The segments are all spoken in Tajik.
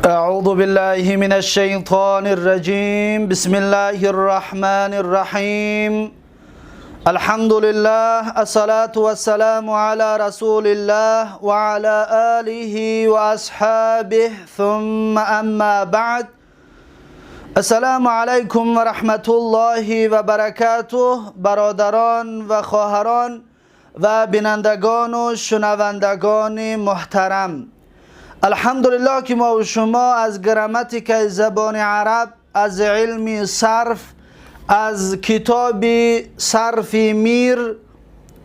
أعوذ بالله من الشيطان الرجيم. بسم الله الرحمن الرحيم. الحمد لله، الصلاة والسلام على رسول الله وعلى آله وأصحابه، ثم أما بعد. السلام علیکم و رحمت الله و برکاته. برادران و خواهران و بینندگان و شنوندگان محترم، الحمدلله که ما و شما از گراماتیک زبان عرب، از علم صرف، از کتاب صرف میر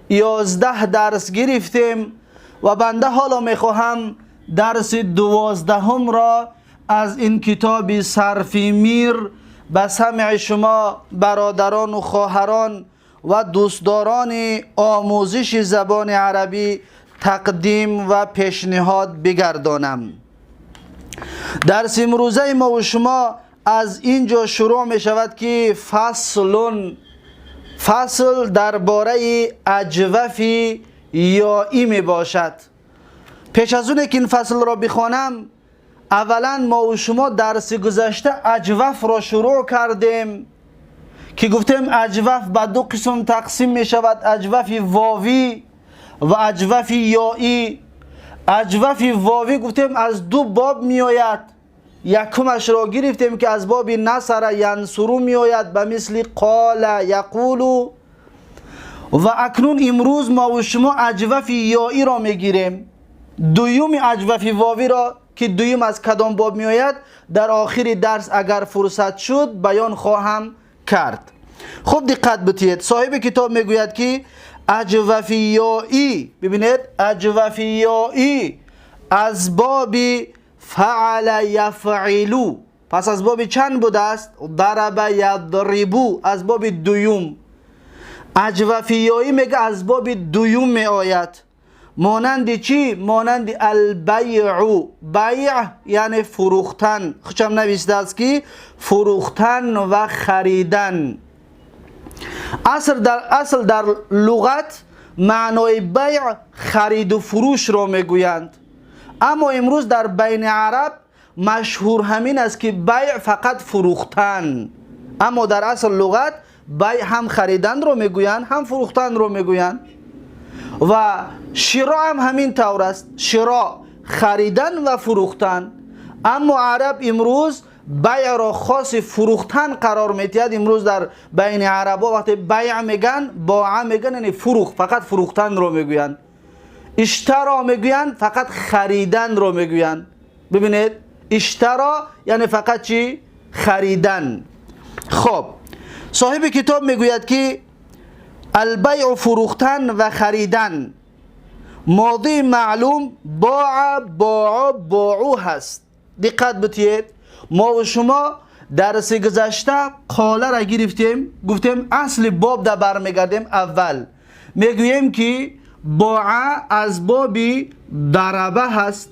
11 درس گرفتیم و بنده حالا میخواهم درس 12 را از این کتاب صرف میر به سمع شما برادران و خواهران و دوستداران آموزش زبان عربی تقدیم و پیشنهاد بگردانم. درس امروزه ما و شما از اینجا شروع می شود که فصل فصل درباره اجوف یائی می باشد. پیش از اون که این فصل را بخوانم، اولا ما و شما درس گذشته اجوف را شروع کردیم که گفتیم اجوف به دو قسم تقسیم می شود: اجوف واوی و اجوف یائی. اجوف واوی گفتیم از دو باب می آید. یکمش را گرفتیم که از باب نصر ینصرو می آید، به مثل قال یقول. و اکنون امروز ما و شما اجوف یائی را می گیریم. دویم اجوف واوی را که دویم از کدام باب می آید، در آخر درس اگر فرصت شد بیان خواهم کرد. خب، دقت بتید. صاحب کتاب میگوید که اجوف یائی، ببینید، اجوف یائی از باب فعل یفعلو. پس از باب چند بوده است؟ ضرب یضربو، از باب دویم. اجوف یائی میگه از باب دویم می آید. مانند چی؟ مانند البیع. بیع یعنی فروختن. خوشم نوشته است که فروختن و خریدن. اصل در لغت معنای بیع خرید و فروش را میگویند، اما امروز در بین عرب مشهور همین است که بیع فقط فروختن، اما در اصل لغت بیع هم خریدن رو میگویند، هم فروختن رو میگویند و شراء هم همین طور است، شراء خریدن و فروختن، اما عرب امروز بیع را خاص فروختن قرار میدهد. امروز در بین عربا وقتی بیع میگن، باع میگن، یعنی فروخت، فقط فروختن رو میگویند. اشترا میگویند، فقط خریدن رو میگویند. ببینید، اشترا یعنی فقط چی؟ خریدن. خب، صاحب کتاب میگوید که البیع فروختن و خریدن، ماضی معلوم باع، باع، باعو هست. دقت بتید، ما و شما درس گذشته قاله را گرفتیم، گفتیم اصل باب در برمیگردیم. اول میگوییم که باع از باب ضربه هست.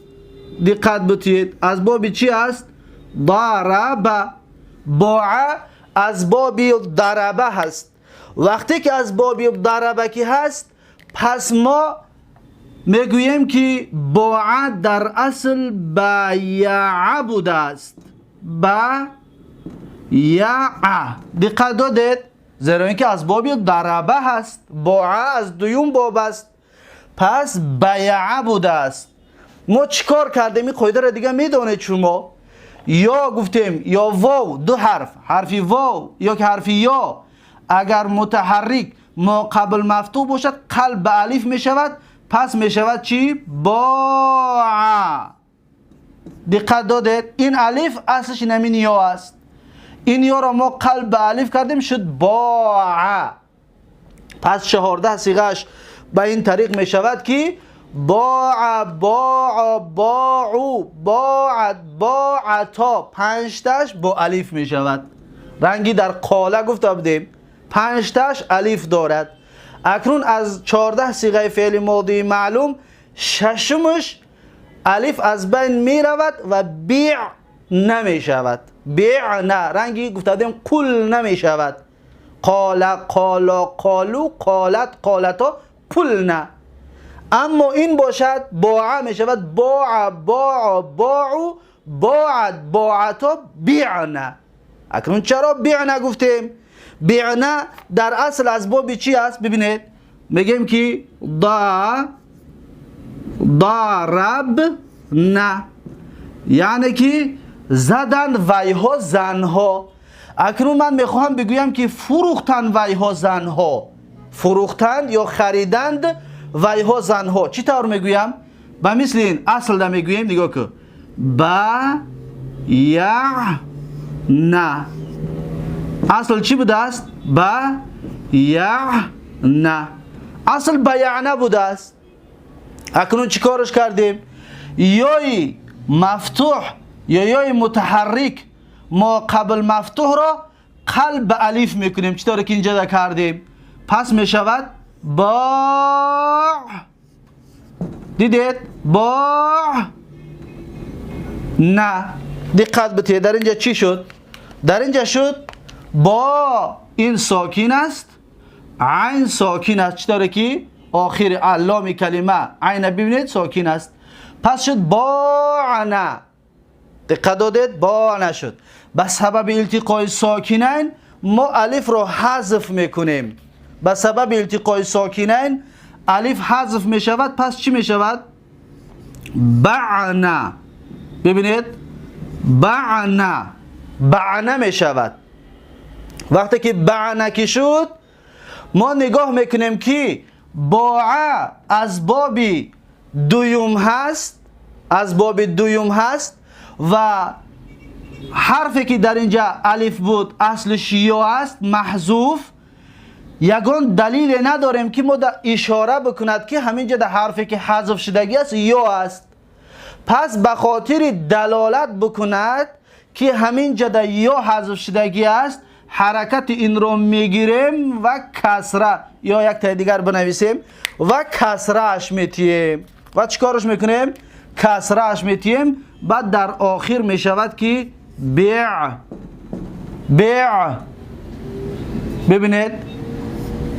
دقت بتید، از باب چی است؟ ضربه. باع از باب ضربه هست. وقتی که از باب ضربه که هست، پس ما میگوییم که باع در اصل بیع بوده است. بیع، دقت دادید؟ زیرا اینکه از باب ضربه هست، باع از دویم باب است، پس بیع بوده است. ما چیکار کردیم؟ این قاعده را دیگه میدونید شما. یا گفتیم یا واو، دو حرف، حرف واو یا که حرف یا، اگر متحرک ما قبل مفتوح باشد، قلب به الف می شود. پس می شود چی؟ باع. دقت دادید؟ این الف اصلش نمین یا است. این یا را ما قلب به الف کردیم، شد باع. پس 14 صیغه‌اش به این طریق می شود که باع، باع، باعو، باعت، باعتا. پنجتاش با الف می شود. رنگی در قاله گفته بودیم پنجتاش الف دارد. اکنون از 14 صیغه فعل ماضی معلوم، ششمش الف از بین می رود و بیع نمی شود. بیع نه، رنگی گفته بودیم قل نمی شود. قال، قالا، قالو، قالت، قالتا، قلنا. اما این باشد باع می شود باع، باع، باعو، باعت، باعتا، بیعنا. اکنون چرا بیعنا گفتیم؟ بیعنا در اصل از باب چی است؟ ببینید میگیم که ضا ضرب نه، یعنی که زدن ویها زنها. اکنون من میخواهم بگویم که فروختن ویها زنها، فروختند یا خریدند ویها زنها. چی طور میگویم؟ به مثل این اصل ده میگوییم، نگاه که با یا نه. اصل چی بوده است؟ با یا نه. اصل بیعنا بوده است. اکنون چی کارش کردیم؟ یای مفتوح یا یای متحرک ما قبل مفتوح را قلب الف میکنیم، چطور که اینجا کردیم. پس میشود با، دیدید؟ با نه. دقت بتید در اینجا چی شد؟ در اینجا شد با، این ساکین است، عین ساکین است، چطور که آخر علام کلمه عین ببینید ساکین است. پس شد باعنا. دقت دادید؟ باعنا شد. به سبب التقای ساکینین ما الف را حذف میکنیم. به سبب التقای ساکینین الف حذف میشود. پس چی میشود؟ بعنا. ببینید بعنا، بعنا میشود. وقتی که بعنا که شد، ما نگاه میکنیم که باع از باب دویم هست، از باب دویم هست و حرفی که در اینجا الف بود اصلش یا است، محذوف. یگان دلیل نداریم که ما در اشاره بکند که همینجا در حرفی که حذف شدگی است یا است. پس به خاطر دلالت بکند که همینجا در یا حذف شدگی است، حرکت این رو میگیریم و کسره یا یک تا دیگر بنویسیم و کسرهش میتیم و چیکارش میکنیم؟ کسرهش میتیم. بعد در آخر میشود که بیع، بیع. ببینید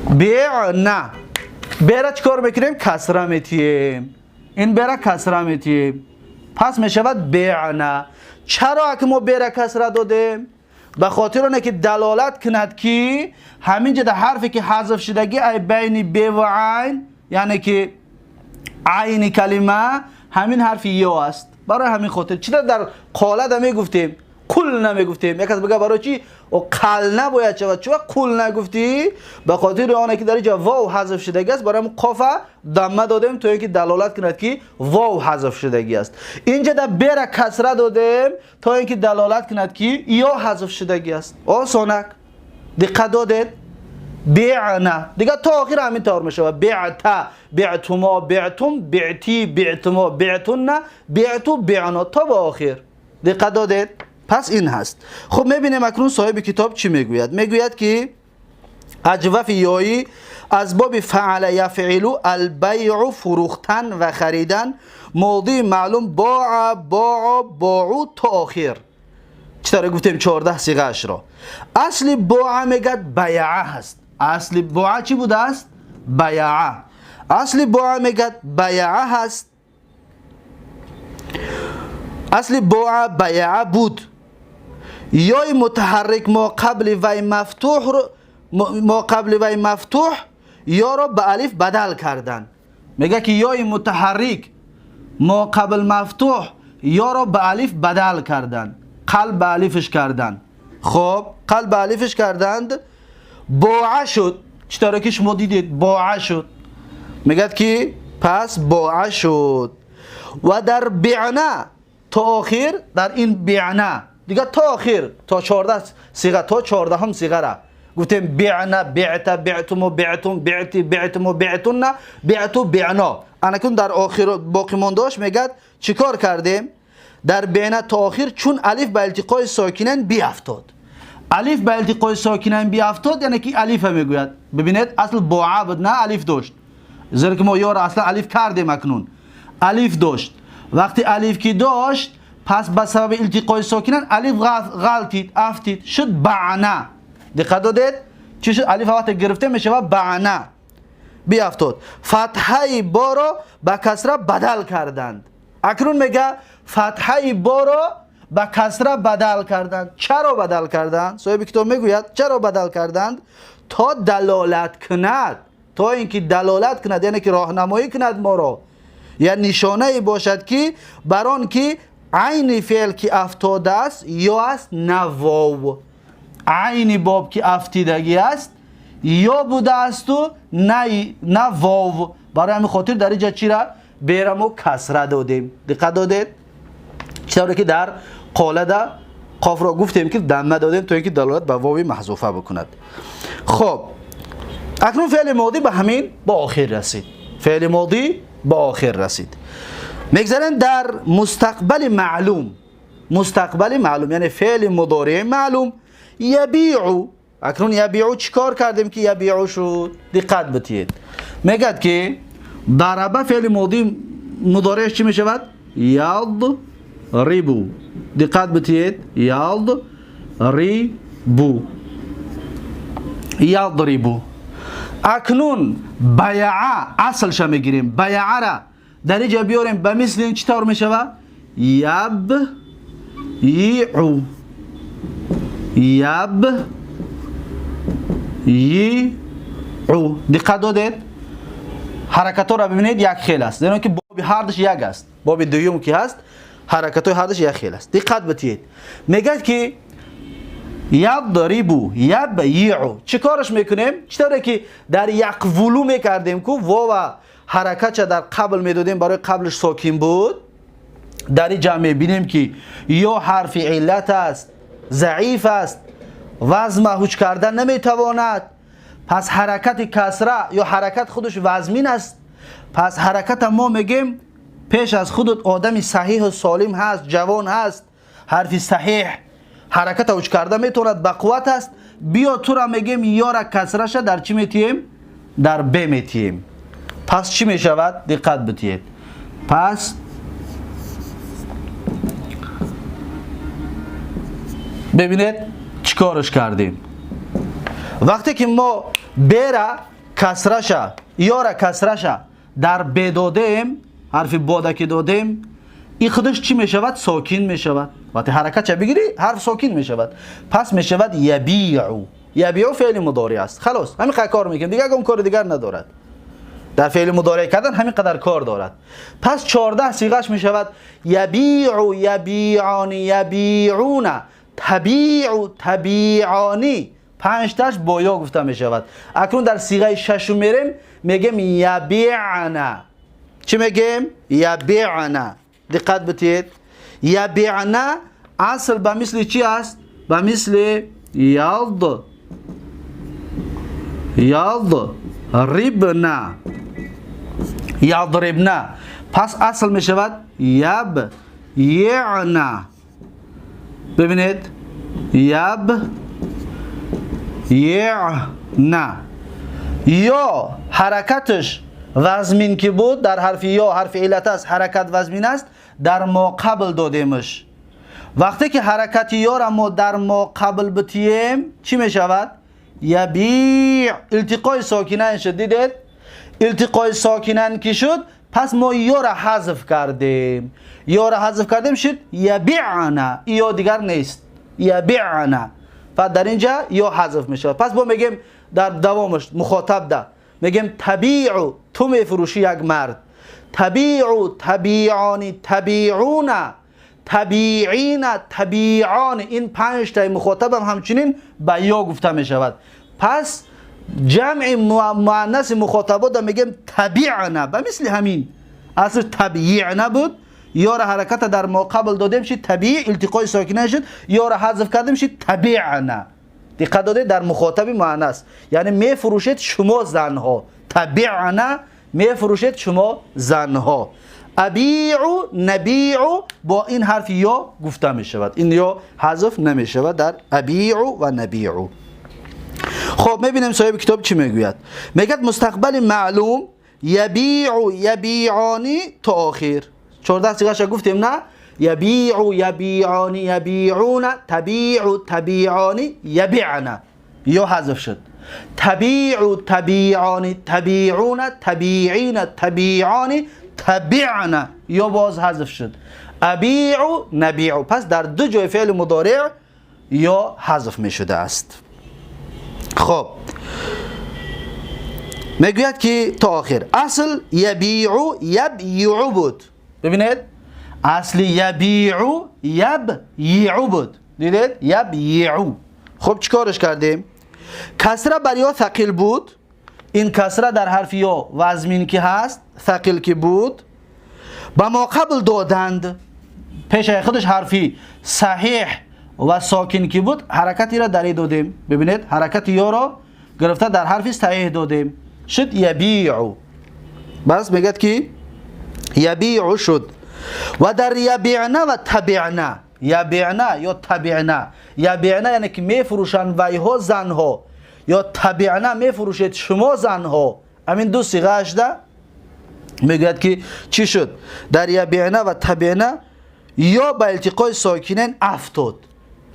بیع نه، بیع را چیکار میکنیم؟ کسره میتیم. این بیع را کسره میتیم، پس میشود بیع نه. چرا که ما بیع را کسره دادیم؟ به خاطر اونه که دلالت کند که همینجا در حرفی که حذف شدگی ای بین ب و عین، یعنی که عین کلمه همین حرف یا است. برای همین خاطر چرا در قاله میگفتیم قل نمیگفتیم؟ یک از بگه برای چی و قل نباید شود، چرا قل نگفتی؟ به خاطر آنه که در اینجا واو حذف شدگی است، برای قاف دمه دادیم تا اینکه دلالت کند که واو حذف شدگی است. اینجا در ب را کسره دادیم تا اینکه دلالت کند که یا حذف شدگی است. آسانک دقت دادید؟ بیعنا دیگه تا آخر همین طور میشه. بعت، بعتما، بعتم، بعتی، بعتما، بعتن، بعتو، بعنا تا به آخر. دقت دادید؟ پس این هست. خب میبینیم اکنون صاحب کتاب چی میگوید؟ میگوید که اجوف یایی از باب فعل یفعل البیع، فروختن و خریدن، ماضی معلوم باع، باع، باعو تا آخر. چطور گفتیم 14 صیغه اش را. اصل باع میگه بیعه هست. اصل باع چی بوده است؟ بیعه. اصل باع میگه بیعه هست. اصل باع بیعه بود. یای متحرک ما قبل وی مفتوح رو، ما قبل وی مفتوح یا را به الف بدل کردن. میگه که یای متحرک ما قبل مفتوح یا را به الف بدل کردن، قلب به الفش کردن. خب قلب به الفش کردند، باعه شد. چطور که شما دیدید باعه شد. میگه که پس باعه شد. و در بعنا تا آخر، در این بعنا دیگه تا آخر تا 14 صیغه، تا 14 هم صیغه را گفتیم بعنا، بعت، بعتم، بعتم، بعتی، بعتم، بعتن، بعتو، بعنا. انکون در آخر باقی مانداش میگه چیکار کردیم؟ در بعنا تا آخر چون الف به التقای ساکنین بیافتاد. الف به التقای ساکنین بیافتاد یعنی که الف میگوید. ببینید اصل باع بود نه الف داشت، زیرا که ما یار اصلا الف کردیم. اکنون الف داشت. وقتی الف که داشت پس به سبب التقای ساکنین الف غلطید، افتید، شد بعنا. دقت دادید چی شد؟ الف وقتی گرفته میشه بعنا بیافتاد. فتحه با را به کسره بدل کردند. Акнун мега фатҳаи боро ба касра бадал карданд. Чаро бадал карданд? Соҳиби китоб мегӯяд чаро бадал карданд? То далолат кунад, то инки далолат кунад, яъне ки роҳнамоӣ кунад моро, я нишонае бошад ки бар он ки айни феъл ки афтодааст ё аст на вов, айни боб ки афтидагӣ аст ё будаасту на вов. Барои ҳамин хотир дар инҷа чира берамо касра додем. Диққат додед? Чӣ ки дар қолада қофро гуфтем ки дамма додем то инки далолат ба вови маҳзуфа бикунад. Хоб, акнун феъли модӣ ба ҳамин ба охир расид. Феъли модӣ ба охир расид. Мегзарем дар мустақбали маълум. Мустақбали маълум яъне феъли мудории маълум. Ябиъу. Акнун ябиъу чӣ кор кардем ки ябиъу шуд? Диққат битиед. Мегӯяд ки дараба феъли модӣ мудореаш чӣ мешавад? Ядрибу. Диққат битиед. Ядрибу. Ядрибу. Акнун баяа аслша мегирем. Баяара дар инҷа биёрем ба мисли ин чӣ тавр мешавад? Яб иу. Яб иу. Диққат додед? Ҳаракатҳоро бибинед, як хел аст, зеро ки боби ҳардуш як аст. Боби дуюм ки ҳаст, ҳаракатҳои ҳардуш як хел аст. Диққат битиед. Мегӯяд ки ядрибу ябиу. Чӣ кораш мекунем? Чӣ тавре ки дар яқвулу мекардем ку вова ҳаракатша дар қабл медодем, барои қаблш сокин буд. Дар ин ҷа мебинем ки ё ҳарфи иллат аст, заиф аст, вазма ҳуч карда наметавонад. Пас ҳаракати касра ё ҳаракат худаш вазмин аст. Пас ҳараката мо мегем пеш аз худут одами саҳиҳу солим ҳаст, ҷавон ҳаст, ҳарфи саҳиҳ ҳараката ҳуч карда метавонад, ба қувват аст. Биё тура мегем ёра касраша дар чӣ метиҳем? Дар б метиҳем. Пас чӣ мешавад? Диққат битиҳед. Пас бибинед чӣ кораш кардем. Вақте ки мо бера касраша ёра касраша дар б додем, ҳарфи бода ки додем, ин худаш чӣ мешавад? Сокин мешавад. Вақте ҳаракатша бигирӣ ҳарф сокин мешавад. Пас мешавад ябиъу. Ябиъу феъли мудори аст. Халос, ҳамин қадар кор мекунем, дигар ягон кори дигар надорад. Дар феъли мудореъ кардан ҳамин қадар кор дорад. Пас 14 сиғаш мешавад ябиъу, ябиъони, ябиъуна, табиъу, табиъони. Панҷташ бо ё гуфта мешавад. Акнун дар сиғаи шашум мерем, мегем ябиъна. Чӣ мегем? Ябиъна. Диққат битиед. Ябиъна асл ба мисли чӣ аст? Ба мисли ялд ядрибна. Ядрибна. Пас асл мешавад яб иъна. Бибинед, яб иъна. Ё ҳаракаташ вазмин ки буд, дар ҳарфи ё ҳарфи иллат аст, ҳаракат вазмин аст, дар мо қабл додемаш. Вақте ки ҳаракати ёра мо дар мо қабл битием, чӣ мешавад? Ябиъ. Илтиқои сокинан шуд. Дидед? Илтиқои сокинан ки шуд, пас мо ёра ҳазф кардем. Ёра ҳазф кардем, шуд ябиъна. Ё дигар нест. Ябиъна. Пас дар инҷа ё ҳазф мешавад. Пас мо мегем дар давомаш мухотаб да мегем табиъу, ту мефурӯшӣ як мард. Табиъу, табиъони, табиъуна, табиъина, табиъони. Ин панҷтаи мухотабам ҳамчунин ба ё гуфта мешавад. Пас ҷамъи муаннаси мухотабота мегем табиъна, ба мисли ҳамин. Асл табиъна буд, ёра ҳараката дар мо қабл додем, шид табиъ, илтиқои сокина шуд, ёра ҳазф кардем, шид табиъна. Диққат додед, дар мухотаби муаннас, яъне мефурӯшед шумо занҳо. Табиъна мефурӯшед шумо занҳо. Абиъу, набиъу бо ин ҳарфи ё гуфта мешавад. Ин ё ҳазф намешавад дар абиъу ва набиъу. Хоб, мебинем соҳиби китоб чӣ мегӯяд. Мегӯяд мустақбали маълум ябиъу, ябиъони то охир. 14 сиғаша гуфтем, на? Ябиъу, ябиъони, ябиъуна, табиъу, табиъони, ябиъна. Ё ҳазф шуд. Табиъу, табиъони, табиъуна, табиъина, табиъони تبعنا یا باز حذف شد. ابیع نبیع. پس در دو جای فعل مضارع یا حذف می شده است. خب میگوید که تا آخر اصل یبیع یبیع بود. ببینید اصل یبیع یبیع بود. دیدید یبیع. خب چیکارش کردیم؟ کسره بر یا ثقیل بود. این کسره در حرف یا وزمین که هست ثقیل که بود به ما قبل دادند. پیش خودش حرفی صحیح و ساکن که بود حرکتی را در دادیم. ببینید حرکت یا را گرفته در حرف صحیح دادیم، شد یبیع. بس میگد که یبیع شد. و در یبیعنا و تبعنا، یبیعنا یا تبعنا، یبیعنا یعنی که میفروشند ویها زنها، یا تبعنا میفروشید شما زنها. همین دو صیغه اش ده میگوید که چی شد؟ در یبیعنا و تبعنا یا به التقای ساکنین افتاد،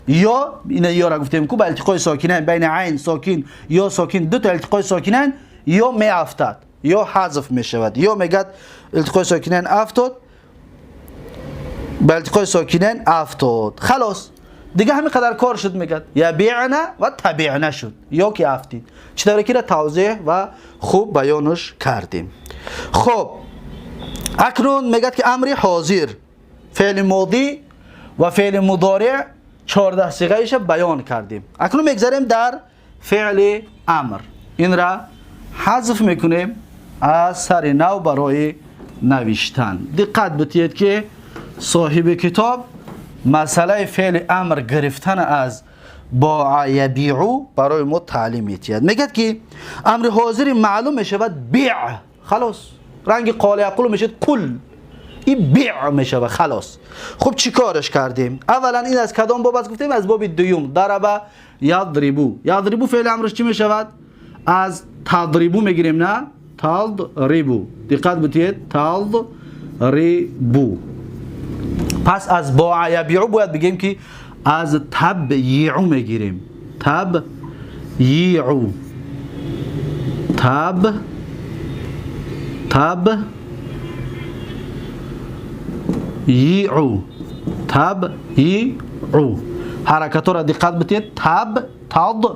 یا اینا یا را گفتیم که به التقای ساکنین بین عین ساکن یا ساکن دو تا التقای ساکنین یا می افتاد یا حذف می شود. یا میگد التقای ساکنین افتاد، به التقای ساکنین افتاد، خلاص دیگه همین قدر کار شد. میگد یبیعنا و تبعنا شد یا که افتید. چطوری که را توضیح و خوب بیانش کردیم. خب اکنون میگد که امر حاضر فعل ماضی و فعل مضارع 14 صیغه بیان کردیم. اکنون میگذریم در فعل امر. این را حذف میکنیم از سر نو برای نوشتن. دقت بتید که صاحب کتاب مسئله فعل امر گرفتن از باع یبیع برای ما تعلیم میتید. میگد که امر حاضر معلوم میشود بیع، خلاص رنگ قال یقول میشد کل، این بیع میشه خلاص. خب چی کارش کردیم؟ اولا این از کدام باب است گفتیم؟ از باب دوم، ضرب یضربو. یضربو فعل امرش چی میشود؟ از تضربو میگیریم، نه تضربو. دقت بتید تضربو. پس از باع یبیع باید بگیم که از تبیع میگیریم. تبیع، تب تب یعو، تب یعو. حرکت را دقت بتید. تب تض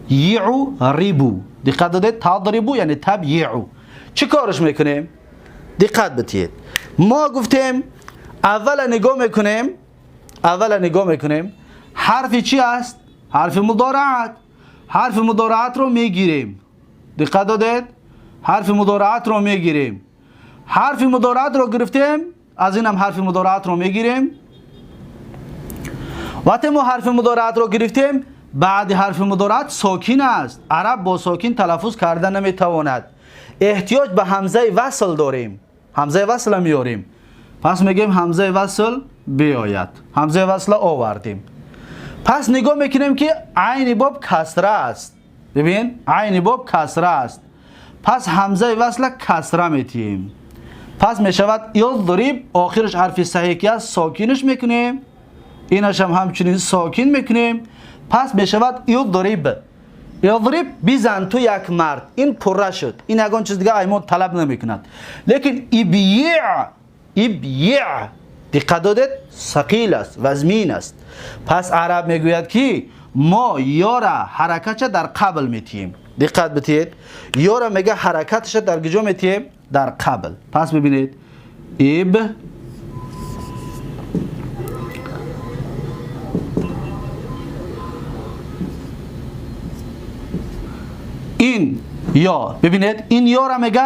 یعو ریبو. دقت دادید؟ تضربو یعنی تب یعو. چی کارش میکنیم؟ دقت بتید. ما گفتیم اول نگاه میکنیم، اول نگاه میکنیم حرف چی است؟ حرف مضارعت. حرف مضارعت رو میگیریم. دقت دادید؟ حرف مضارعت رو میگیریم. حرف مضارعت رو گرفتیم، از اینم حرف مضارعت رو میگیریم. وقتی ما حرف مضارعت رو گرفتیم، بعد حرف مضارعت ساکن است. عرب با ساکن تلفظ کرده نمیتواند. احتیاج به همزه وصل داریم. همزه وصل میاریم. پس میگیم همزه وصل بیاید. همزه وصل آوردیم. پس نگاه میکنیم که عین باب کسره است. ببین عین باب کسره است. پس همزه وصل کسره میتیم. پس میشود یضرب، آخرش حرف صحیح که است ساکینش میکنیم، اینش هم همچنین ساکن میکنیم. پس میشود یضرب. یضرب بزن تو یک مرد. این پره شد. این یگان چیز دیگه ایمان طلب نمیکند. لیکن ابیع، ابیع دقت دادید ثقیل است، وزمین است. پس عرب میگوید که ما یارا حرکتش در قبل میتیم. دقت بتید، یارا میگه حرکتش در کجا میتیم؟ در قبل. پس ببینید اب این یا، ببینید این یا را میگه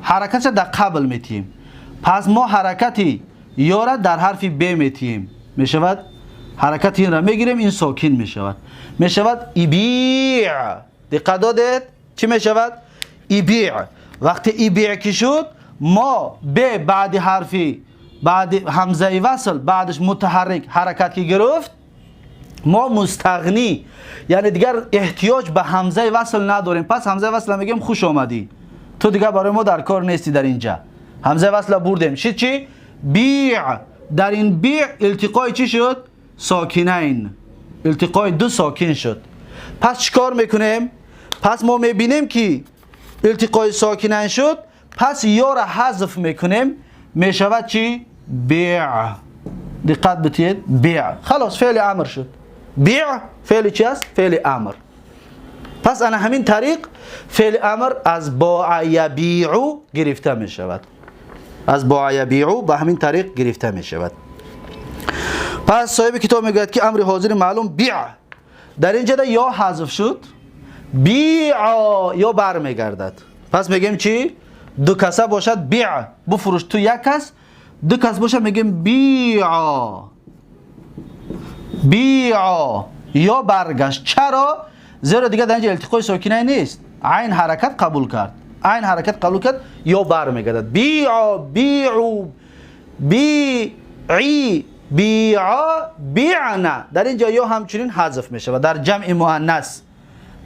حرکتش در قبل میتیم. پس ما حرکتی یا را در حرف ب میتیم. میشود حرکت این را میگیریم، این ساکن میشود، میشود ابیع. دقت دادید چی میشود؟ ابیع. وقتی ابیع که شد، ما ب بعد حرفی بعد همزه وصل بعدش متحرک حرکت که گرفت، ما مستغنی یعنی دیگر احتیاج به همزه وصل نداریم. پس همزه وصل میگیم خوش آمدی، تو دیگه برای ما در کار نیستی. در اینجا همزه وصل بردیم. شد چی؟ بیع. در این بیع التقای چی شد؟ ساکنین. التقای دو ساکن شد. پس چیکار میکنیم؟ پس ما میبینیم که التقای ساکنین شد، پس یا را حذف میکنیم. میشود چی؟ بیع. دقت بتید، بیع. خلاص فعل امر شد. بیع فعل چی است؟ فعل امر. پس انا همین طریق فعل امر از باع یبیع گرفته می شود. از باع یبیع به همین طریق گرفته می شود. پس صاحب کتاب میگوید که امر حاضر معلوم بیع در اینجا یا حذف شد، بیع یا برمیگردد. پس میگیم چی؟ دو کسه باشد بیع، بفروش تو یک کس، دو کس باشه میگیم بیع. بیع یا برگشت. چرا؟ زیرا دیگه در اینجا التقای ساکنه نیست، عین حرکت قبول کرد، عین حرکت قبول کرد یا برمیگردد. بیع، بیع، بیعی، بیعا، بیعنا. در اینجا یا همچنین حذف میشه و در جمع مؤنث،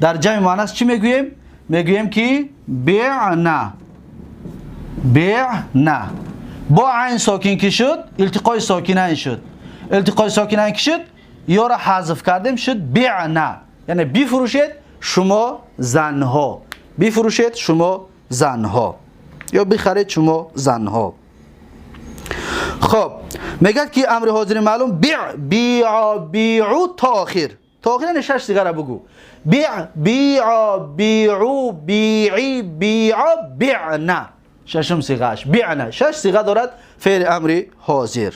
در جمع مؤنث چی میگوییم؟ میگوییم که بیعنا. بیعنا با عین ساکن که شد، التقای ساکنین شد، التقای ساکنین که شد یا را حذف کردیم شد بیعنا، یعنی بفروشید شما زنها، بفروشید شما زنها یا بخرید شما زنها. خب میگه که امر حاضر معلوم بیع، بیع، بیعو تا آخر، تا آخر یعنی شش صیغه را بگو. بیع، بیع، بیعو، بیعی، بیع، بیعنا، ششم صیغه اش بیعنا، شش صیغه دارد فعل امر حاضر.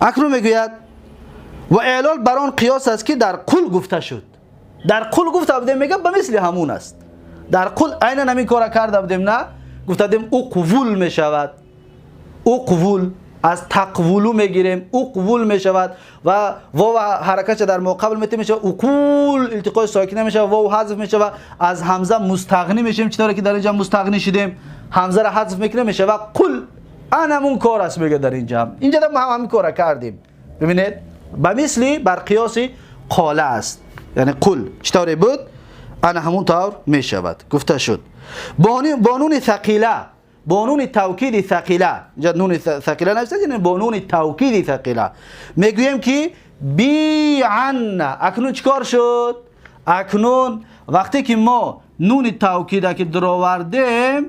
اکنون میگوید و اعلال بر آن قیاس است که در قل گفته شد. در قل گفته بودیم، میگه به مثل همون است. در قل عینا همین کار کرده بودیم، نه؟ گفته بودیم او قبول میشود، او قبول از تقولو میگیریم، او قبول میشود و واو حرکت در مقابل میته میشه اقول، التقای ساکنه میشه، واو حذف میشه و از همزه مستغنی میشیم. چطوری که در اینجا مستغنی شدیم، همزه را حذف میکنیم میشه و قل. انمون کار است میگه در اینجا، اینجا ما هم همین کار کردیم. ببینید به مثلی بر قیاس قاله است، یعنی قل چطوری بود انا همون طور میشود گفته شد. با نون ثقیله، با نون توکید ثقیله، اینجا نون ثقیله نوشته، یعنی با نون توکید ثقیله میگوییم که بیعن. اکنون چیکار شد؟ اکنون وقتی که ما نون توکید که درآوردیم،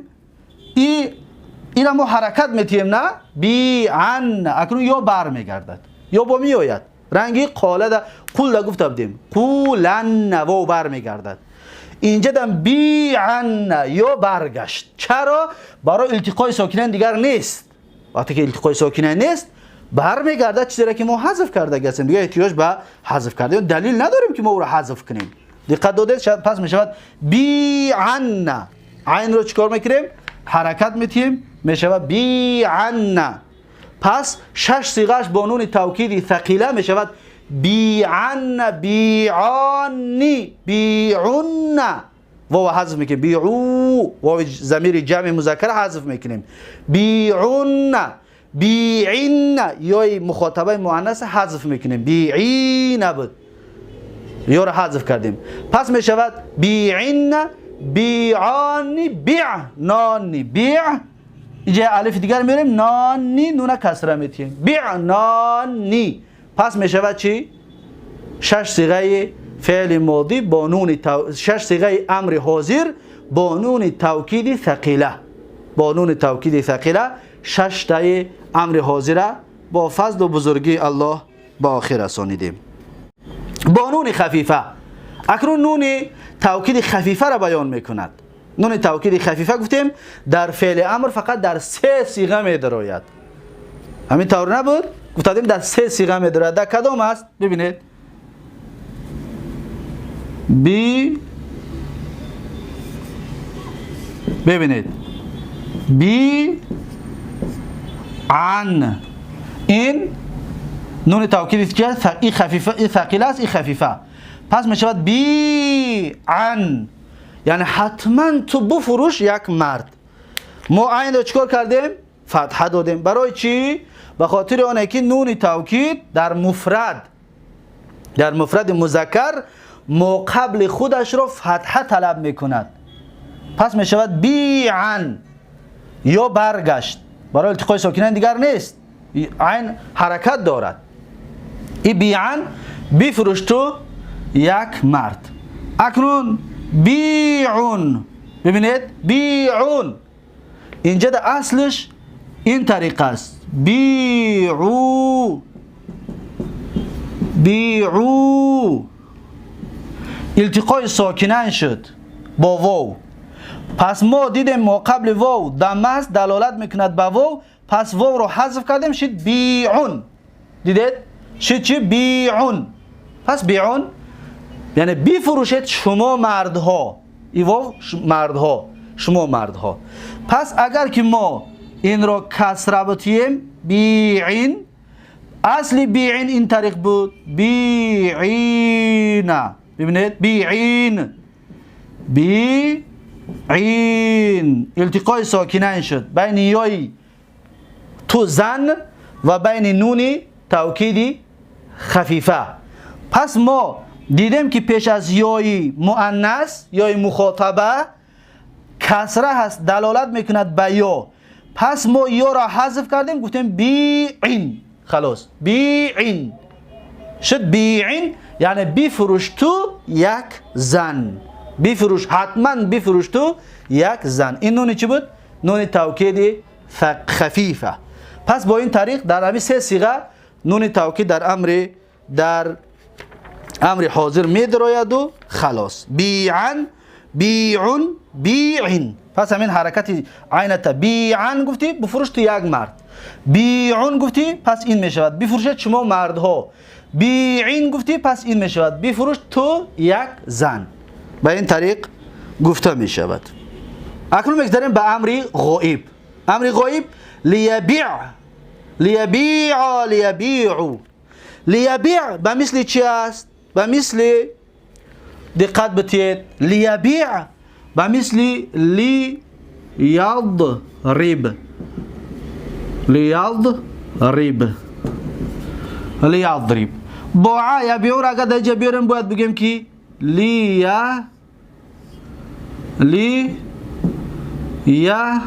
این ما حرکت میتیم، نه؟ بیعن. اکنون یا برمیگردد یا با میآید، رنگی قاله ده قول ده گفته بودیم قولن و برمیگردد. اینجا دم بیعن یا برگشت. چرا؟ برای التقای ساکنین دیگر نیست. وقتی که التقای ساکنین نیست برمیگردد، چیزی را که ما حذف کرده هستیم دیگه احتیاج به حذف کرده دلیل نداریم که ما او را حذف کنیم. دقت دادید؟ پس میشود بیعن. عین رو چیکار میکنیم؟ حرکت میتیم، میشود بیعن. پس شش صیغه‌اش با نون توکید ثقیله میشود بیعن، بیعانی، بیعون. واو حذف میکنیم، بیعو، واو ضمیر جمع مذکر حذف میکنیم، بیعون، بیعین، یا مخاطبه مؤنث حذف میکنیم، بیعین بود یا را حذف کردیم. پس میشود بیعین، بیعانی، بیعنانی، بیع. اینجا الف دیگر میریم، نانی، نون کسره میتیم، بیعنانی. پس میشود چی؟ شش صیغه فعل ماضی با نون شش صیغه امر حاضر با نون توکید ثقیله، با نون توکید ثقیله شش تای امر حاضره با فضل و بزرگی الله با آخر رسانیدیم. با نون خفیفه، اکنون نون توکید خفیفه را بیان میکند. نون توکید خفیفه گفتیم در فعل امر فقط در سه صیغه میدراید. همین طور نبود؟ گفتیم در سه صیغه میدراید. در کدام است؟ ببینید بی، ببینید بی عن، این نون توکید که این خفیفه، این ثقیله است، این خفیفه. پس میشود بی عن، یعنی حتما تو بفروش یک مرد. ما عین رو چیکار کردیم؟ فتحه دادیم. برای چی؟ به خاطر آنه که نون توکید در مفرد، در مفرد مذکر ما قبل خودش رو فتحه طلب میکند. پس میشود بیعن یا برگشت. برای التقای ساکنین دیگر نیست، عین حرکت دارد. ای بیعن بفروش تو یک مرد. اکنون بیعون، ببینید بیعون اینجا در اصلش این طریق است بیعو بیعو، التقای ساکنین شد با واو. پس ما دیدیم ما قبل واو ضمه است، دلالت میکند به واو، پس واو رو حذف کردیم شد بیعون. دیدید شد چی؟ بیعون. پس بیعون یعنی بفروشید شما مردها، ای واو مردها، شما مردها. پس اگر که ما این را کسره بتیم بیعین، اصل بیعین این طریق بود بیعین، ببینید بیعین بیعین، التقای ساکنین شد بین یای تو زن و بین نون توکیدی خفیفه. پس ما دیدیم که پیش از یای مؤنث یای مخاطبه کسره هست، دلالت میکند به یا، پس ما یا را حذف کردیم گفتیم بیعین، خلاص بیعین شد بیعین، یعنی بفروش تو یک زن، بفروش، حتما بفروش تو یک زن. این نون چی بود؟ نون توکید خفیفه. پس با این طریق در همین سه صیغه نون توکید در امر حاضر میدراید و خلاص. بیعن بیعون بیعین. پس همین حرکت عینت بیعن گفتی بفروش تو یک مرد، بیعون گفتی پس این میشود بفروشید شما مردها، بیعین گفتی پس این میشود بفروش تو یک زن. به این طریق گفته میشود. اکنون میگذریم به امر غائب. امر غائب لیبیع لیبیع لیبیعو. لیبیع به مثل چی است؟ به مثل، دقت بتید، لیبیع به مثل لیضرب لیضرب لیضرب. با یبیع را اگر در اینجا بیاریم باید بگیم که لیا لی یا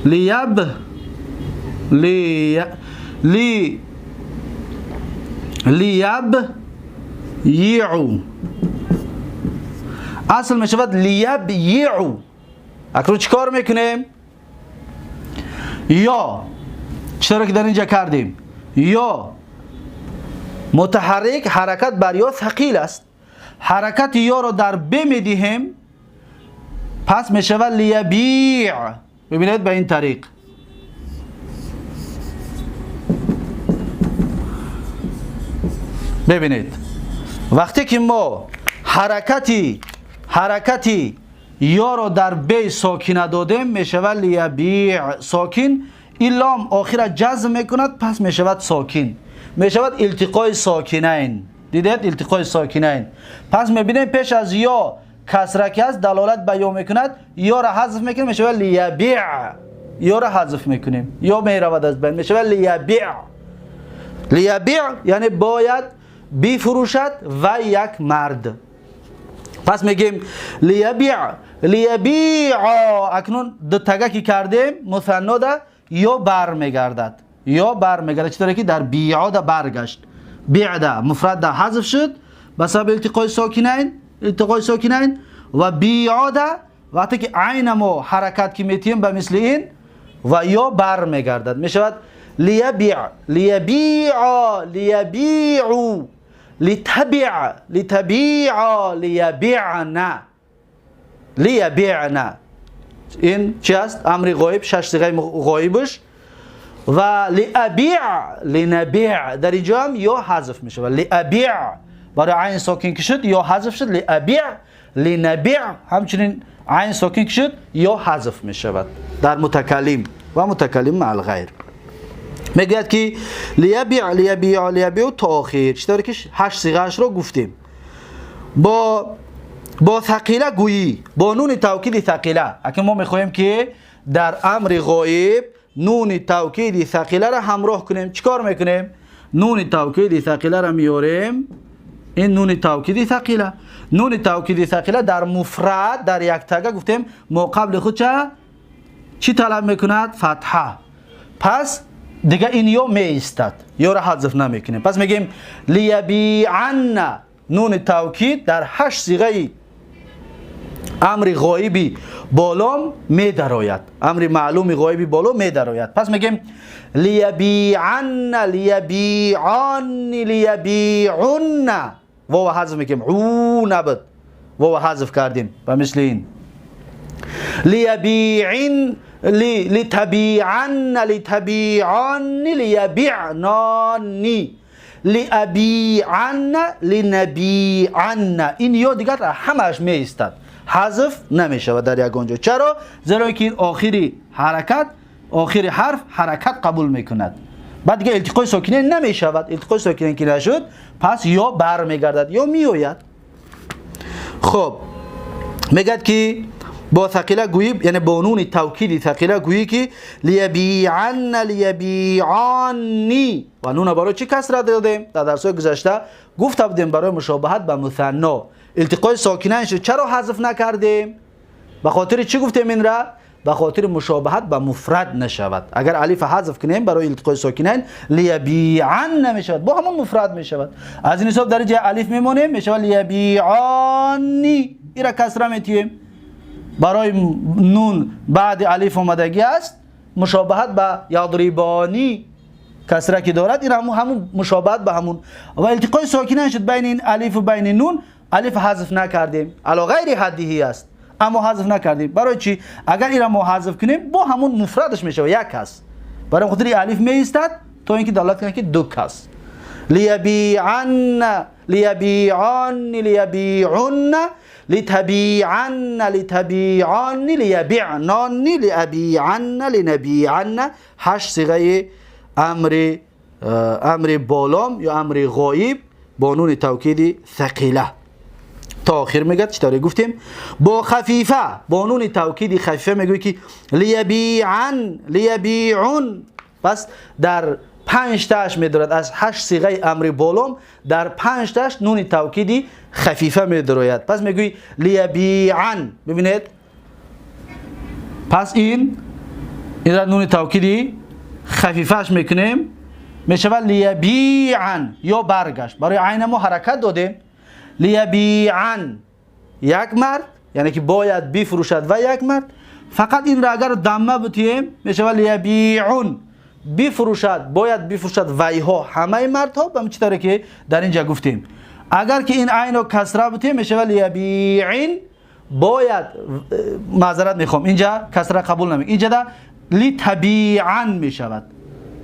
لیب لی لی لیب یعو. اصل می شود لیب یعو. اکنون چیکار میکنیم؟ یا چرا که در اینجا کردیم یا متحرک حرکت بر یا ثقیل است، حرکت یا را در ب میدهیم پس می شود لیبیع. ببینید به این طریق ببینید وقتی که ما حرکتی یا را در ب ساکنه دادیم می شود لیبیع ساکن، این لام آخر جزم میکند پس می شود ساکن، می شود التقای ساکنین. دیدید التقای ساکنین. پس میبینیم پیش از یا کسره که است دلالت به یا میکند، یا را حذف میکنیم می شود لیبیع، یا را حذف میکنیم یا میرود از بین، می شود لیبیع. لیبیع یعنی باید بفروشد و یک مرد. پس میگیم لیبیع لیبیع. اکنون دو تگه که کردیم مثنا ده یا بر میگردد، یا بر میگردد، چطوری که در بیعا ده برگشت، بیع ده مفرد ده حذف شد به سبب التقای ساکنین، التقای ساکنین، و بیعا ده وقتی که عین ما حرکت که میتیم به مثل این و یا بر میگردد میشود لیبیع لیبیع لیبیع لتبع لتبیع لیبیعنا لیبیعنا. این چی است؟ امر غایب، شش صیغه غایبش. و لابیع لنبیع در اینجا هم یا حذف میشه و لابیع برای عین ساکن که شد یا حذف شد، لابیع لنبیع همچنین عین ساکن که شد یا حذف میشود در متکلم و متکلم مع الغیر. میگوید که لیبیع لیبیع لیبیع تا آخر، چطوری که هشت صیغه‌اش رو گفتیم. با ثقیله گویی، با نون توکید ثقیله. اکنون ما میخواهیم که در امر غایب نون توکید ثقیله را همراه کنیم. چیکار میکنیم؟ نون توکید ثقیله را میاریم، این نون توکید ثقیله، نون توکید ثقیله در مفرد در یک تگه گفتیم ما قبل خود چی طلب میکند؟ فتحه. پس دیگه این یا می ایستد، یا را حذف نمیکنیم. پس میگیم لیبیعن نون توکید در هشت صیغه Амри ғоиби болом медарояд, амри маълуми ғоиби боло медарояд. Пас мегем: лиябианна, лиябианни, лиябиунна. Вова ҳазф мекунем, у набуд, вова ҳазф кардем. Ба мисли ин: лиябиин, литабианна, литабианни, лиябиънанни, лиабианна, линабианна. Ин ё дигар ҳамааш меистад, ҳазф намешавад дар ягон ҷо. Чаро? Зеро ки ин охири ҳаракат, охири ҳарф ҳаракат қабул мекунад, баъд дига илтиқои сокинен намешавад. Илтиқои сокинен ки нашуд, пас ё бармегардад, ё меояд. Хуб, мегӯяд ки бо сақила гӯӣ, яъне бо нуни тавкиди сақила гӯӣ ки лиябианна, лиябианни. Ва нуна барои чӣ касра додем? Дар дарсҳои гузашта гуфта будем, барои мушобаҳат ба мусанно. Илтиқои сокинан шуд, чаро ҳазф накардем? Ба хотири чӣ гуфтем инра? Ба хотири мушобаҳат ба муфрад нашавад. Агар алифа ҳазф кунем барои илтиқои сокинайн, лиябианна мешавад, бо ҳамон муфрад мешавад. Аз ин ҳисоб дар ҷои алиф мемонем, мешавад лиябианни. Ира касра метиҳем, барои нун баъди алиф омадагӣ аст, мушобаҳат ба ядрибонӣ касра ки дорад, ин ҳамун мушобаҳат ба ҳамун ва илтиқои сокинан шуд байни ин алифу байни нун. Алиф ҳазф накардем, ало ғайри ҳаддиҳи аст, аммо ҳазф накардем. Барои чӣ? Агар ира мо ҳазф кунем, бо ҳамун муфрадаш мешавад, як кас. Барои хотири алиф меистад, то ин ки далолат кунад ки ду кас. Лиябианна, лиябианни, лиябиунна, литабианна, литабианни, лиябиънанни, лиабианна, линабианна. Ҳашт сиғаи амри болом ё амри ғоиб бо нуни тавкиди сақила то охир мегӯяд. Чӣ тавре гуфтем, бо хафифа, бо нуни тавкиди хафифа мегӯяд ки лиябиан, лиябиун. Пас дар панҷтааш медорад, аз ҳашт сиғаи амри болом дар панҷтааш нуни тавкиди хафифа медарояд. Пас мегӯӣ лиябиан. Бибинед, пас ин инра нуни тавкиди хафифааш мекунем, мешавад лиябиан. Ё баргашт, барои айна мо ҳаракат додем. Лиябиан як мард, яъне ки бояд бифурӯшад ва як мард. Фақат инро агар дамма бутием, мешавад лиябиун, бифурӯшад, бояд бифурӯшад вайҳо, ҳамаи мардҳо, ба чӣ тавре ки дар ин ҷа гуфтем. Агар ки ин айно касра бутием, мешавад лиябиин. Бояд, маъзарат мехоҳам, инҷа касра қабул наме, инҷада литабиан мешавад,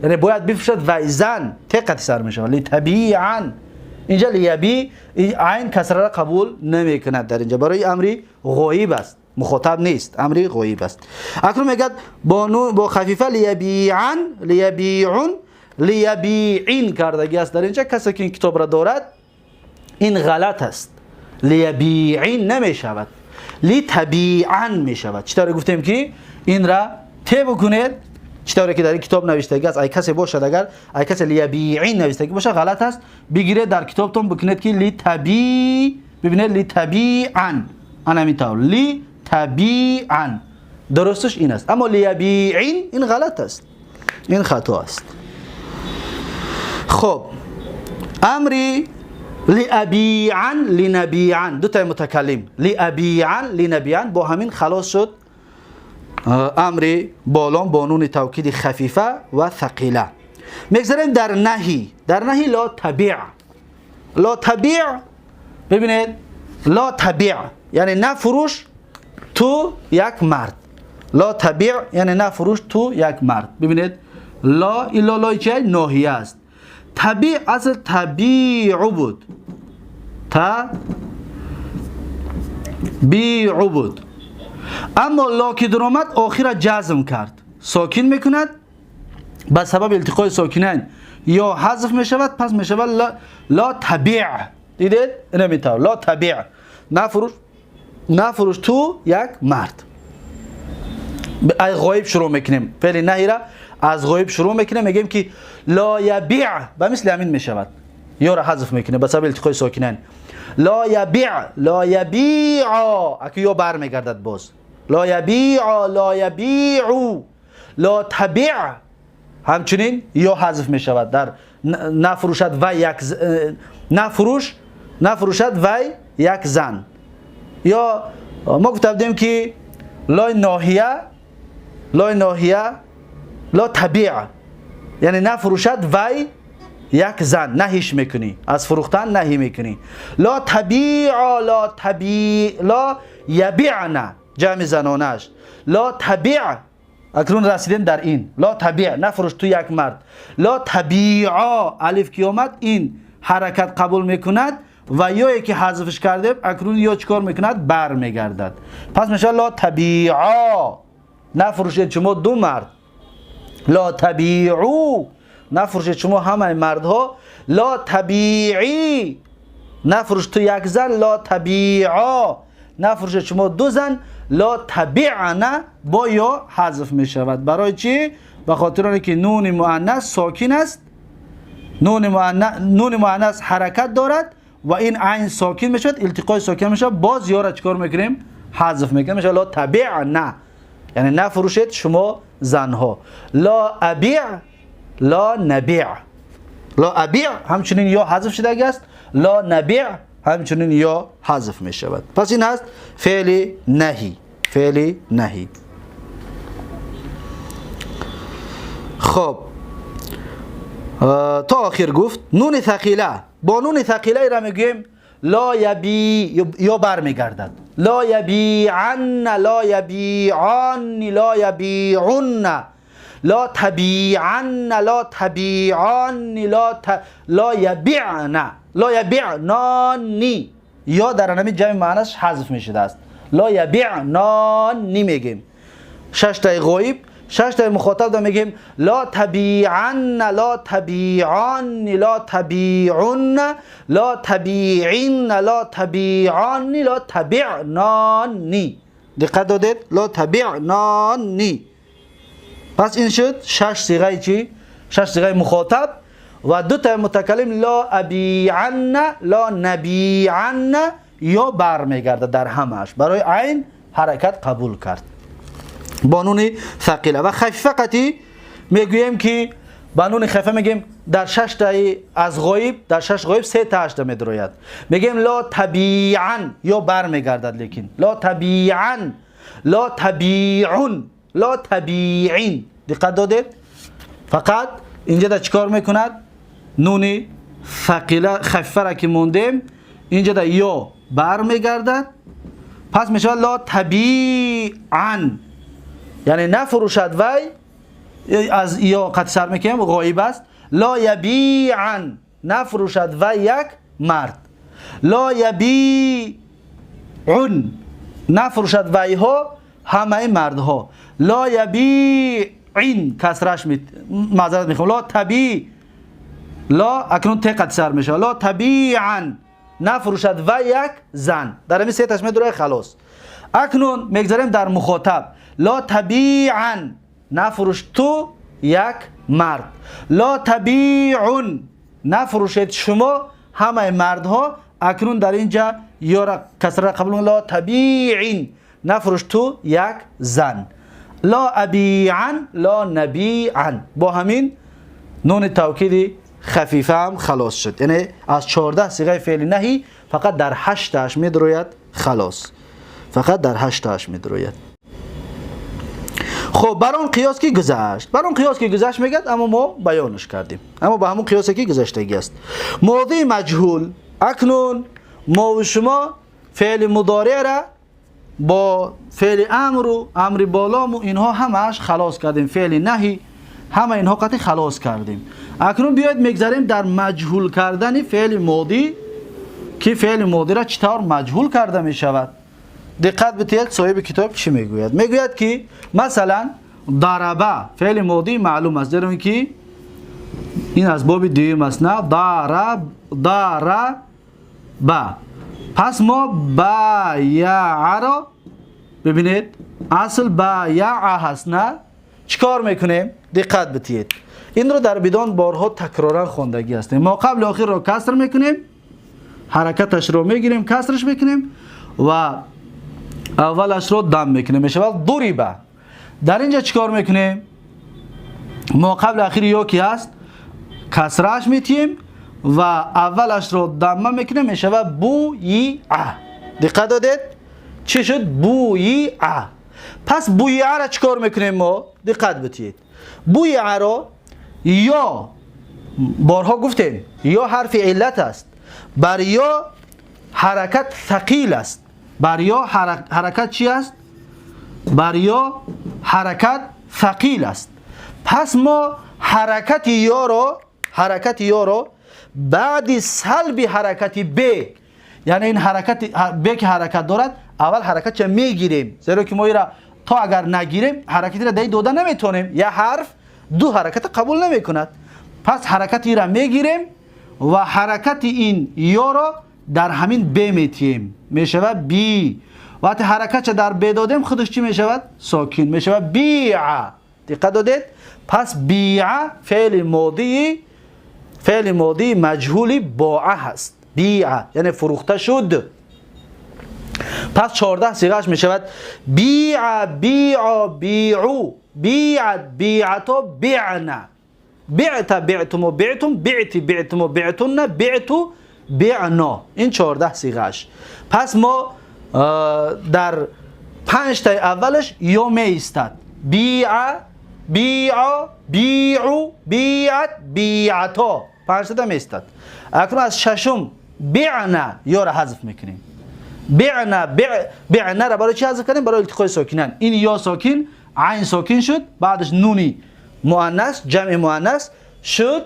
яъне бояд бифурӯшад вай зан, теқати сар мешавад литабиан. Инҷа лияби айн касрара қабул намекунад дар инҷа, барои амри ғоиб аст, мухотаб нест, амри ғоиб аст. Акнун мегӯяд бо хафифа лиябиан, лиябиун, лиябиин кардагӣ аст дар инҷа. Касе ки ин китобра дорад, ин ғалат аст, лиябиин намешавад, литабиан мешавад. Чӣ тавре гуфтем ки инра те бикунед, чӣ тавре ки дар ин китоб навиштагӣ аст, ай касе бошад, агар ай касе лиябиин навиштагӣ бошад, ғалат аст. Бигиред, дар китобтон бикунед ки литаби, бибинед, литабиан, ана ҳамин тавр литабиан дурусташ ин аст, аммо лиябиин ин ғалат аст, ин хато аст. Хуб, амри лиабиан, линабиан, дутаи мутакаллим, лиабиан, линабиан, бо ҳамин халос шуд амри болон бо нуни тавкиди хафифа ва thақила. Мегзарем дар наҳи. Дар наҳи ло табиъ, ло табиъ. Бибинед, ло табиъ яъне нафурӯш ту як мард. Ло табиъ яъне нафурӯш ту як мард. Бибинед, ло илло лои чи ноҳия аст. Табиъ асл табиъу буд, табиъу буд, аммо ло ки дуромад, охира ҷазм кард, сокин мекунад, ба сабаби илтиқои сокинайн ё ҳазф мешавад. Пас мешавад ло табиъ. Дидед, ина метавр ло табиъ, нафурӯш, нафурӯш ту як мард. Ай ғоиб шурӯъ мекунем, феъли наҳира аз ғоиб шурӯъ мекунем, мегӯем ки ло ябиъ, ба мисли ҳамин мешавад, ёро ҳазф мекунем ба сабаби илтиқои сокинайн. Ло ябиъ, ло ябиъо, аки ё бармегардад боз, ло ябиъо, ло ябиъу, ло табиъ ҳамчунин ё ҳазф мешавад. Дар нафурӯшад вай як, нафурӯш, нафурӯшад вай як зан ё ما گفته بودیم که لا ناهیه، لا ناهیه، لا تبیع، یعنی نفروشد وی یک زن، نهیش میکنی، از فروختن نهی میکنی. لا تبیع، لا تبیع، لا یبیعن، جمع زنانش. لا تبیع، اکنون رسیدیم در این لا تبیع، نفروش تو یک مرد. لا تبیعا، الف که آمد این حرکت قبول میکند و یا که حذفش کرده اکنون یا چیکار میکند؟ بر میگردد. پس میشه لا تبیعا، نفروشید شما دو مرد. لا تبیعو، نفروشید شما همه مردها. لا تبیعی، نفروش تو یک زن. لا تبیعا، نفروشید شما دو زن. لا تبیعنا با یا حذف می شود. برای چی؟ به خاطر اینکه نون مؤنث ساکن است، نون مؤنث حرکت دارد و این عین ساکن می شود، التقای ساکن می شود، باز یا را چیکار میکنیم؟ حذف میکنیم. میشه لا تبیعنا، یعنی نفروشید شما زنها. لا ابیع، لا نبیع، لا ابیع همچنین یا حذف شده است، لا نبیع همچنین یا حذف می شود. پس این هست فعل نهی، فعل نهی. خب تا آخر گفت نون ثقیله. با نون ثقیله را میگوییم لا یبی، یا برمیگردد. لا یبیعن، لا یبیعان، لا یبیعن، لا تبیعن، لا تبیعان، لا یبیعن، لا یبیعنانی، یا در همین جمع معنیش حذف میشده است. لا یبیعنانی میگیم. شش تای غایب، شش تای مخاطب دا میگیم لا تبیعن، لا تبیعان، لا تبیعن، لا تبیعین، لا تبیعان، لا تبیعنانی. دقت دادید؟ لا تبیعنانی. پس این شد شش صیغه چی؟ شش صیغه مخاطب و دو تا متکلم لا ابیعن، لا نبیعن، یا برمیگرده در همش. برای عین حرکت قبول کرد با نون ثقیله. و خفیفه قطعی میگوییم که با نون خفیفه میگیم در شش تای از غایب، در شش غایب سه تا هشت میدروید. میگیم لا تبیعن، یا برمیگردد، لیکن لا تبیعن، لا تبیعون، لا تبیعین. دقت دادید؟ فقط اینجا در چیکار میکند؟ نون ثقیله خفیفه را که موندیم اینجا در یا برمیگردد. پس میشه لا تبیعن، یعنی نفروشد وی، از یا قطع سر میکنیم غایب است. لا یبیعن، نفروشد وی یک مرد. لا یبیعون، نفروشد وی ها همه مردها. لا یبیعین، کسرش معذرت میخوام، لا تبی، لا اکنون ت قطع سر میشه. لا تبیعن، نفروشد و یک زن. در همین سه تشمه دوره خلاص. اکنون میگذاریم در مخاطب. لا تبیعن، نفروش تو یک مرد. لا تبیعون، نفروشید شما همه مردها. اکنون در اینجا یا را کسره قبول. لا تبیعین، نفروش تو یک زن. لا ابیعن، لا نبیعن. با همین نون توکید خفیفه هم خلاص شد. یعنی از 14 صیغه فعل نهی فقط در 8 تاش میدروید خلاص، فقط در 8 تاش میدروید. خب بر اون قیاس که گذشت، بر اون قیاس که گذشت میگد، اما ما بیانش کردیم، اما با همون قیاسی که گذشتگی است. ماضی مجهول. اکنون ما و شما فعل مضارع را با فعل امر و امر بالا و اینها همش خلاص کردیم، فعل نهی همه اینها قطعی خلاص کردیم. اکنون بیاید میگذاریم در مجهول کردن فعل ماضی، که فعل ماضی را چطور مجهول کرده می شود. دقت بدهید صاحب کتاب چی میگوید. میگوید که مثلا ضربه فعل ماضی معلوم است، در که این از باب دوم است، نه ضرب ضربه. پس ما بایع را ببینید، اصل بایع هست، نه؟ چیکار میکنیم؟ دقت بدهید، این رو در بدان بارها تکرارا خواندگی هستیم. ما قبل آخر رو کسر میکنیم، حرکتش رو میگیریم، کسرش میکنیم و اولش رو دم میکنیم، میشه ضربه. در اینجا چیکار میکنیم؟ ما قبل اخیر یا کی هست کسرش میتیم و اولش رو دمه میکنیم، میشه بویعه. دقت دادید؟ چی شد؟ بویع. پس بویع را چیکار میکنیم ما؟ دقت بدید. بویع را یا بارها گفتیم یا حرف علت است، بر یا حرکت ثقیل است. بر یا حرکت چی است؟ بر یا حرکت ثقیل است. پس ما حرکت یا را، حرکت یا را بعد سلب حرکت ب، یعنی این حرکت ب که حرکت دارد، اول حرکت چه میگیریم، زیرا که ما را تا اگر نگیریم حرکتی را داده نمیتونیم. یا حرف دو حرکت قبول نمیکند. پس حرکتی را میگیریم و حرکت این یا را در همین ب میتیم، میشود بی. وقتی حرکت چه در ب دادیم خودش چی میشود؟ ساکن میشود، بیع. دقت دادید؟ پس بیع فعل ماضی، فعل ماضی مجهول باع هست. بیع یعنی فروخته شد. پس 14 صیغه‌اش میشود بیع، بیع، بیعو، بیعت، بیعتو، بعنا، بعت، بعتم، بعتم، بعتی، بعتم، بعتن، بعتو، بعنا. این 14 صیغه‌اش. پس ما در 5 تا اولش یا می ایستد، بیع، بیع، بیعو، بیعت، بیعتا، 5 تا می ایستد. اکنون از ششم بعنا یا را حذف میکنیم. بعنا، بعنا را برای چی حذف کردیم؟ برای التقای ساکنان. این یا ساکن، عین ساکن شد، بعدش نونی مؤنث، جمع مؤنث شد،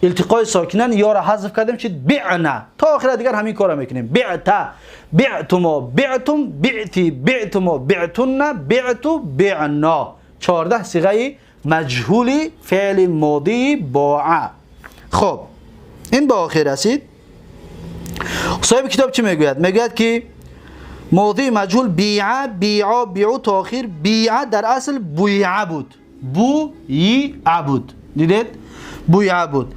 التقای ساکنان یا را حذف کردیم شد بعنا. تا آخر دیگر همین کارا میکنیم. بعت، بعتما، بعتم، بعتی، بعتما، بعتن، بعتو، بعنا. 14 صیغه مجهولی فعل ماضی باع. خب این به آخر رسید. صاحب کتاب چی میگوید؟ میگوید که ماضی مجهول بیع، بیعا، بیعو تا آخر. بیع در اصل بویع بود، بویع بود. دیدید؟ بویع بود.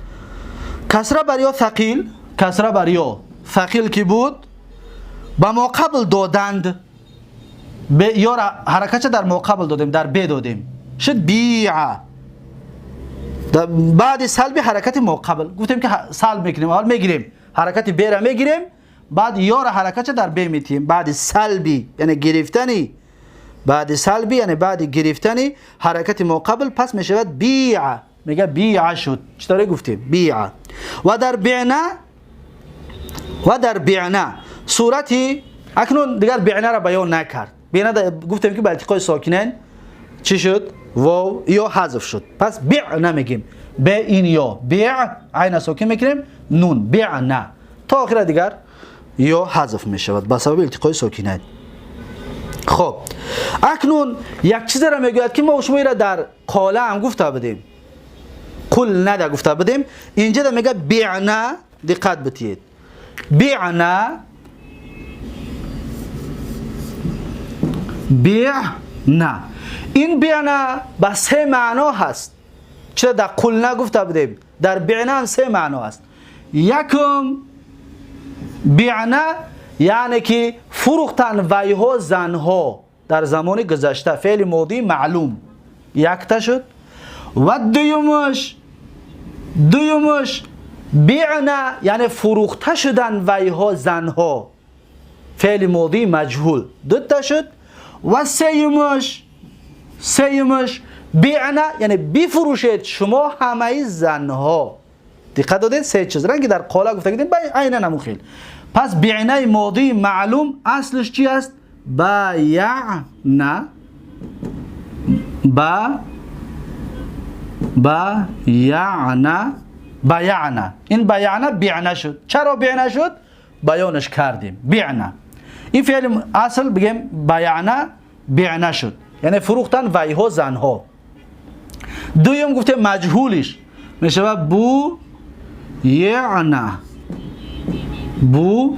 کسره بر یا ثقیل، کسره بر یا ثقیل که بود به ما قبل دادند، به یا حرکت در ما قبل دادیم، در ب دادیم، شد بیع. بعد سلب حرکت ما قبل گفتیم که سلب میکنیم، اول میگیریم حرکت ب را میگیریم، بعد یا را حرکت در ب میتیم. بعد سلبی یعنی گرفتنی، بعد سلبی یعنی بعد گرفتنی حرکت ما قبل، پس میشود بیع. میگه بیع شد. چطوری گفتیم؟ بیع. و در بعنا، و در بعنا صورتی اکنون دیگر بعنا را بیان نکرد. بعنا گفتیم که به التقای ساکنین چی شد؟ واو یا حذف شد. پس بعنا میگیم، به این یا بیع عین ساکن میکنیم، نون بعنا تا آخر دیگر یا حذف میشود به سبب التقای ساکنین. خب اکنون یک چیز را میگوید که ما شما را در قاله هم گفته بودیم، قل نده گفته بودیم. اینجا میگه بعنا، دقت بتید، بعنا، بعنا. این بعنا به سه معنا هست. چرا در قل نگفته بودیم؟ در بعنا هم سه معنا هست. یکم بعنا یعنی که فروختن ویها زنها در زمان گذشته، فعل ماضی معلوم یکتا شد. و دویمش، دویمش بعنا یعنی فروخته شدن ویها زنها، فعل ماضی مجهول دوتا شد. و سیمش، سیمش بعنا یعنی بفروشید شما همه زنها. دقت دادید؟ سه چیز رنگی در قاله گفته بودیم عینا همون خیل. پس بعنای ماضی معلوم اصلش چی است؟ بیعنا، با بیعنا، بیعنا. این بیعنا بعنا شد. چرا بعنا شد؟ بیانش کردیم. بعنا این فعل اصل بگیم بیعنا بعنا شد، یعنی فروختن ویها زنها. دویم گفته مجهولش میشه بو یعنا، بو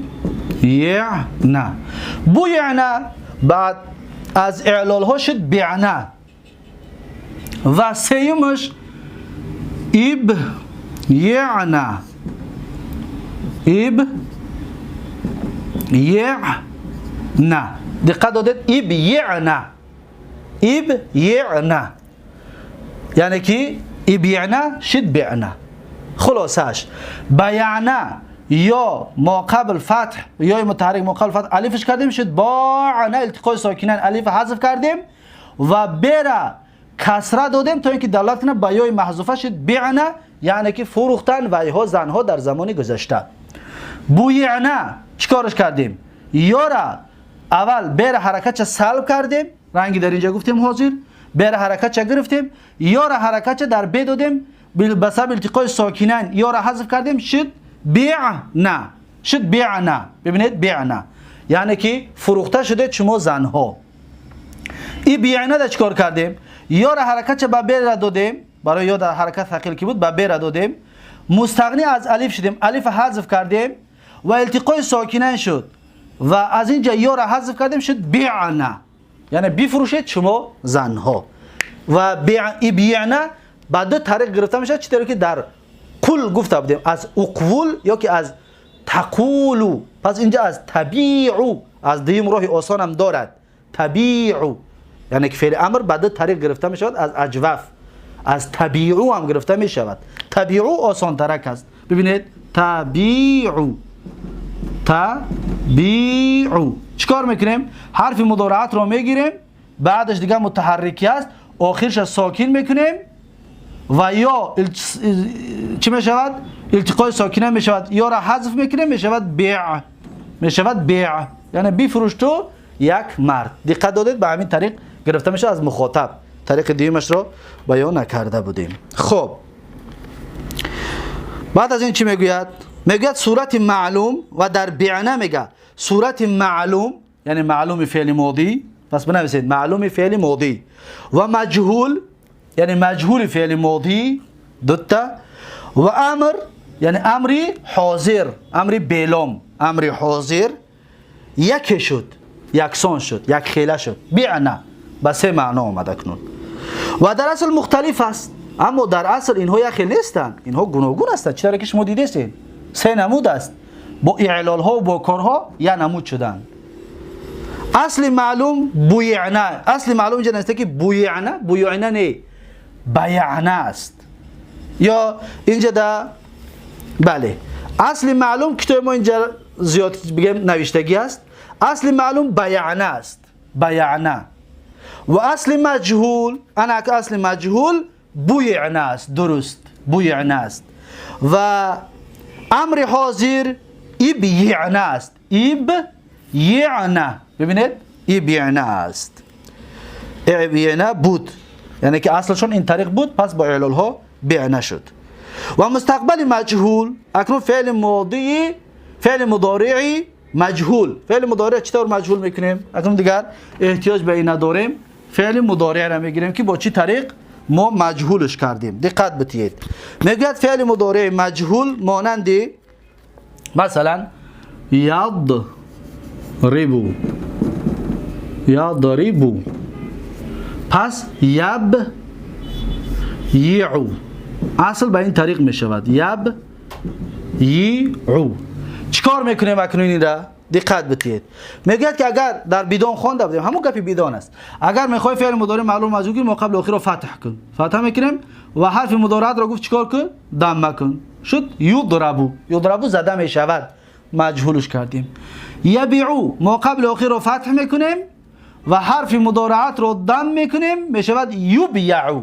یعنا، بو یعنا بعد از اعلال ها شد بعنا. و سیمش اب یعنا، اب یعنا. دقت دادید؟ اب یعنا، اب یعنا یعنی که اب یعنا شد بعنا. خلاصش بیعنا یا ما قبل فتح یا متحرک ما قبل فتح الفش کردیم شد باعنا، التقای ساکنین الف حذف کردیم و بره کسره دادیم تا اینکه دلالت کنه با یای محذوفه شد بعنا، یعنی که فروختن و ایها زنها در زمان گذشته. بویعنا چیکارش کردیم؟ یارا اول بره حرکتش سلب کردیم، رنگی در اینجا گفتیم حاضر بره حرکتش گرفتیم، یارا حرکتش در ب دادیم به سبب التقای ساکنین یارا حذف کردیم شد بعنا، شد بعنا. ببینید بعنا یعنی که فروخته شده شما زنها. این بعنا در چیکار کردیم؟ یارا حرکتش به ب را دادیم، برای یا در حرکت ثقیل که بود به ب را دادیم، مستغنی از الف شدیم، الف حذف کردیم و التقای ساکنین شد و از اینجا یا را حذف کردیم شد بعنا، یعنی بفروشید شما زنها. و بعنا با دو طریق گرفته میشه، چطوری که در قل گفته بودیم از اقول یا که از تقولو، پس اینجا از تبیعو، از دیم راه آسان هم دارد تبیعو، یعنی که فعل امر با دو طریق گرفته میشود، از اجوف از تبیعو هم گرفته میشود. تبیعو آسان ترک است. ببینید تبیعو، تبیعو چیکار میکنیم؟ حرف مضارعت رو میگیریم، بعدش دیگه متحرکی است، آخرش ساکن میکنیم و یا چی میشود؟ التقای ساکنه میشود، یا را حذف میکنیم میشود بیع، میشود بیع، یعنی بفروش تو یک مرد. دقت دادید به همین طریق گرفته میشه از مخاطب، طریق دیمش رو بیان نکرده بودیم. خب بعد از این چی میگوید؟ میگوید صورت معلوم و در بعنا میگه صورت معلوم، یعنی معلوم فعل ماضی، پس بنویسید معلوم فعل ماضی و مجهول، یعنی مجهول فعل ماضی دوتا، و امر یعنی امری حاضر، امری بلام، امری حاضر یکی شد، یکسان شد، یک خیله شد. بعنا به سه معنا آمده کنون و در اصل مختلف است، اما در اصل اینها یک خیل نیستند، اینها گوناگون هستند. چرا که شما دیدید سه نمود است، با اعلال ها و با کارها یک نمود شدند. اصل معلوم بویعنا، اصل معلوم اینجا نوشته که بویعنا، بویعنا نه، بیعنا است. یا اینجا در بله اصل معلوم کتاب ما اینجا زیاد بگم نوشتگی است، اصل معلوم بیعنا است، بیعنا. و اصل مجهول، انا اصل مجهول بویعنا است، درست بویعنا است. و امر حاضر ابیعنا است، ابیعنا. ببینید ابیعنا است، ابیعنا بود، یعنی که اصلشون این طریق بود، پس با اعلال ها بعنا شد. و مستقبل مجهول، اکنون فعل ماضی، فعل مضارعی مجهول، فعل مضارع چطور مجهول میکنیم؟ اکنون دیگر احتیاج به این نداریم، فعل مضارع را میگیریم که با چی طریق ما مجهولش کردیم. دقت بتید، میگوید فعل مضارع مجهول مانند مثلا یضرب، یضرب، پس یب یعو، اصل به این طریق میشود یب یعو. چیکار میکنیم اکنون این را؟ دقت بتید، میگوید که اگر در بدان خوانده بودیم، همون گپی بدان است، اگر میخوای فعل مضارع معلوم مجهول کنی ما قبل اخیر رو فتح کن، فتح میکنیم و حرف مضارع را گفت چیکار کن؟ دم کن، شد یضربو، یضربو زده میشود، مجهولش کردیم. یبیعو ما قبل اخیر رو فتح میکنیم و حرف مضارعت رو دم میکنیم، میشود یبیعو،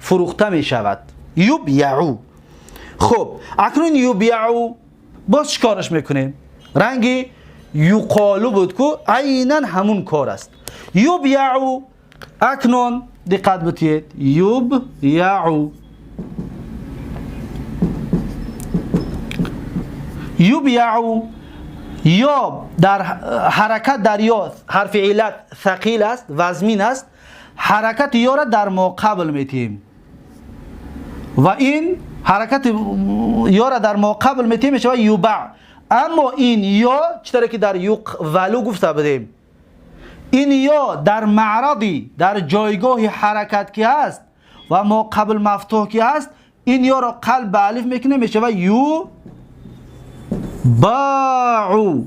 فروخته میشود، یبیعو. خب اکنون یبیعو باز چیکارش میکنیم؟ رنگی یقالو بود که عینا همون کار است. یبیعو، اکنون دقت بتید، یبیعو، یبیعو یا در حرکت در یا حرف علت ثقیل است، وزمین است، حرکت یا را در ما قبل میتیم و این حرکت یا را در ما قبل میتیم میشه یبع. اما این یا چطوری که در یقولو گفته بودیم، این یا در معرضی، در جایگاه حرکت که هست و ما قبل مفتوح که هست، این یا را قلب به الف میکنه میشه یو باعو.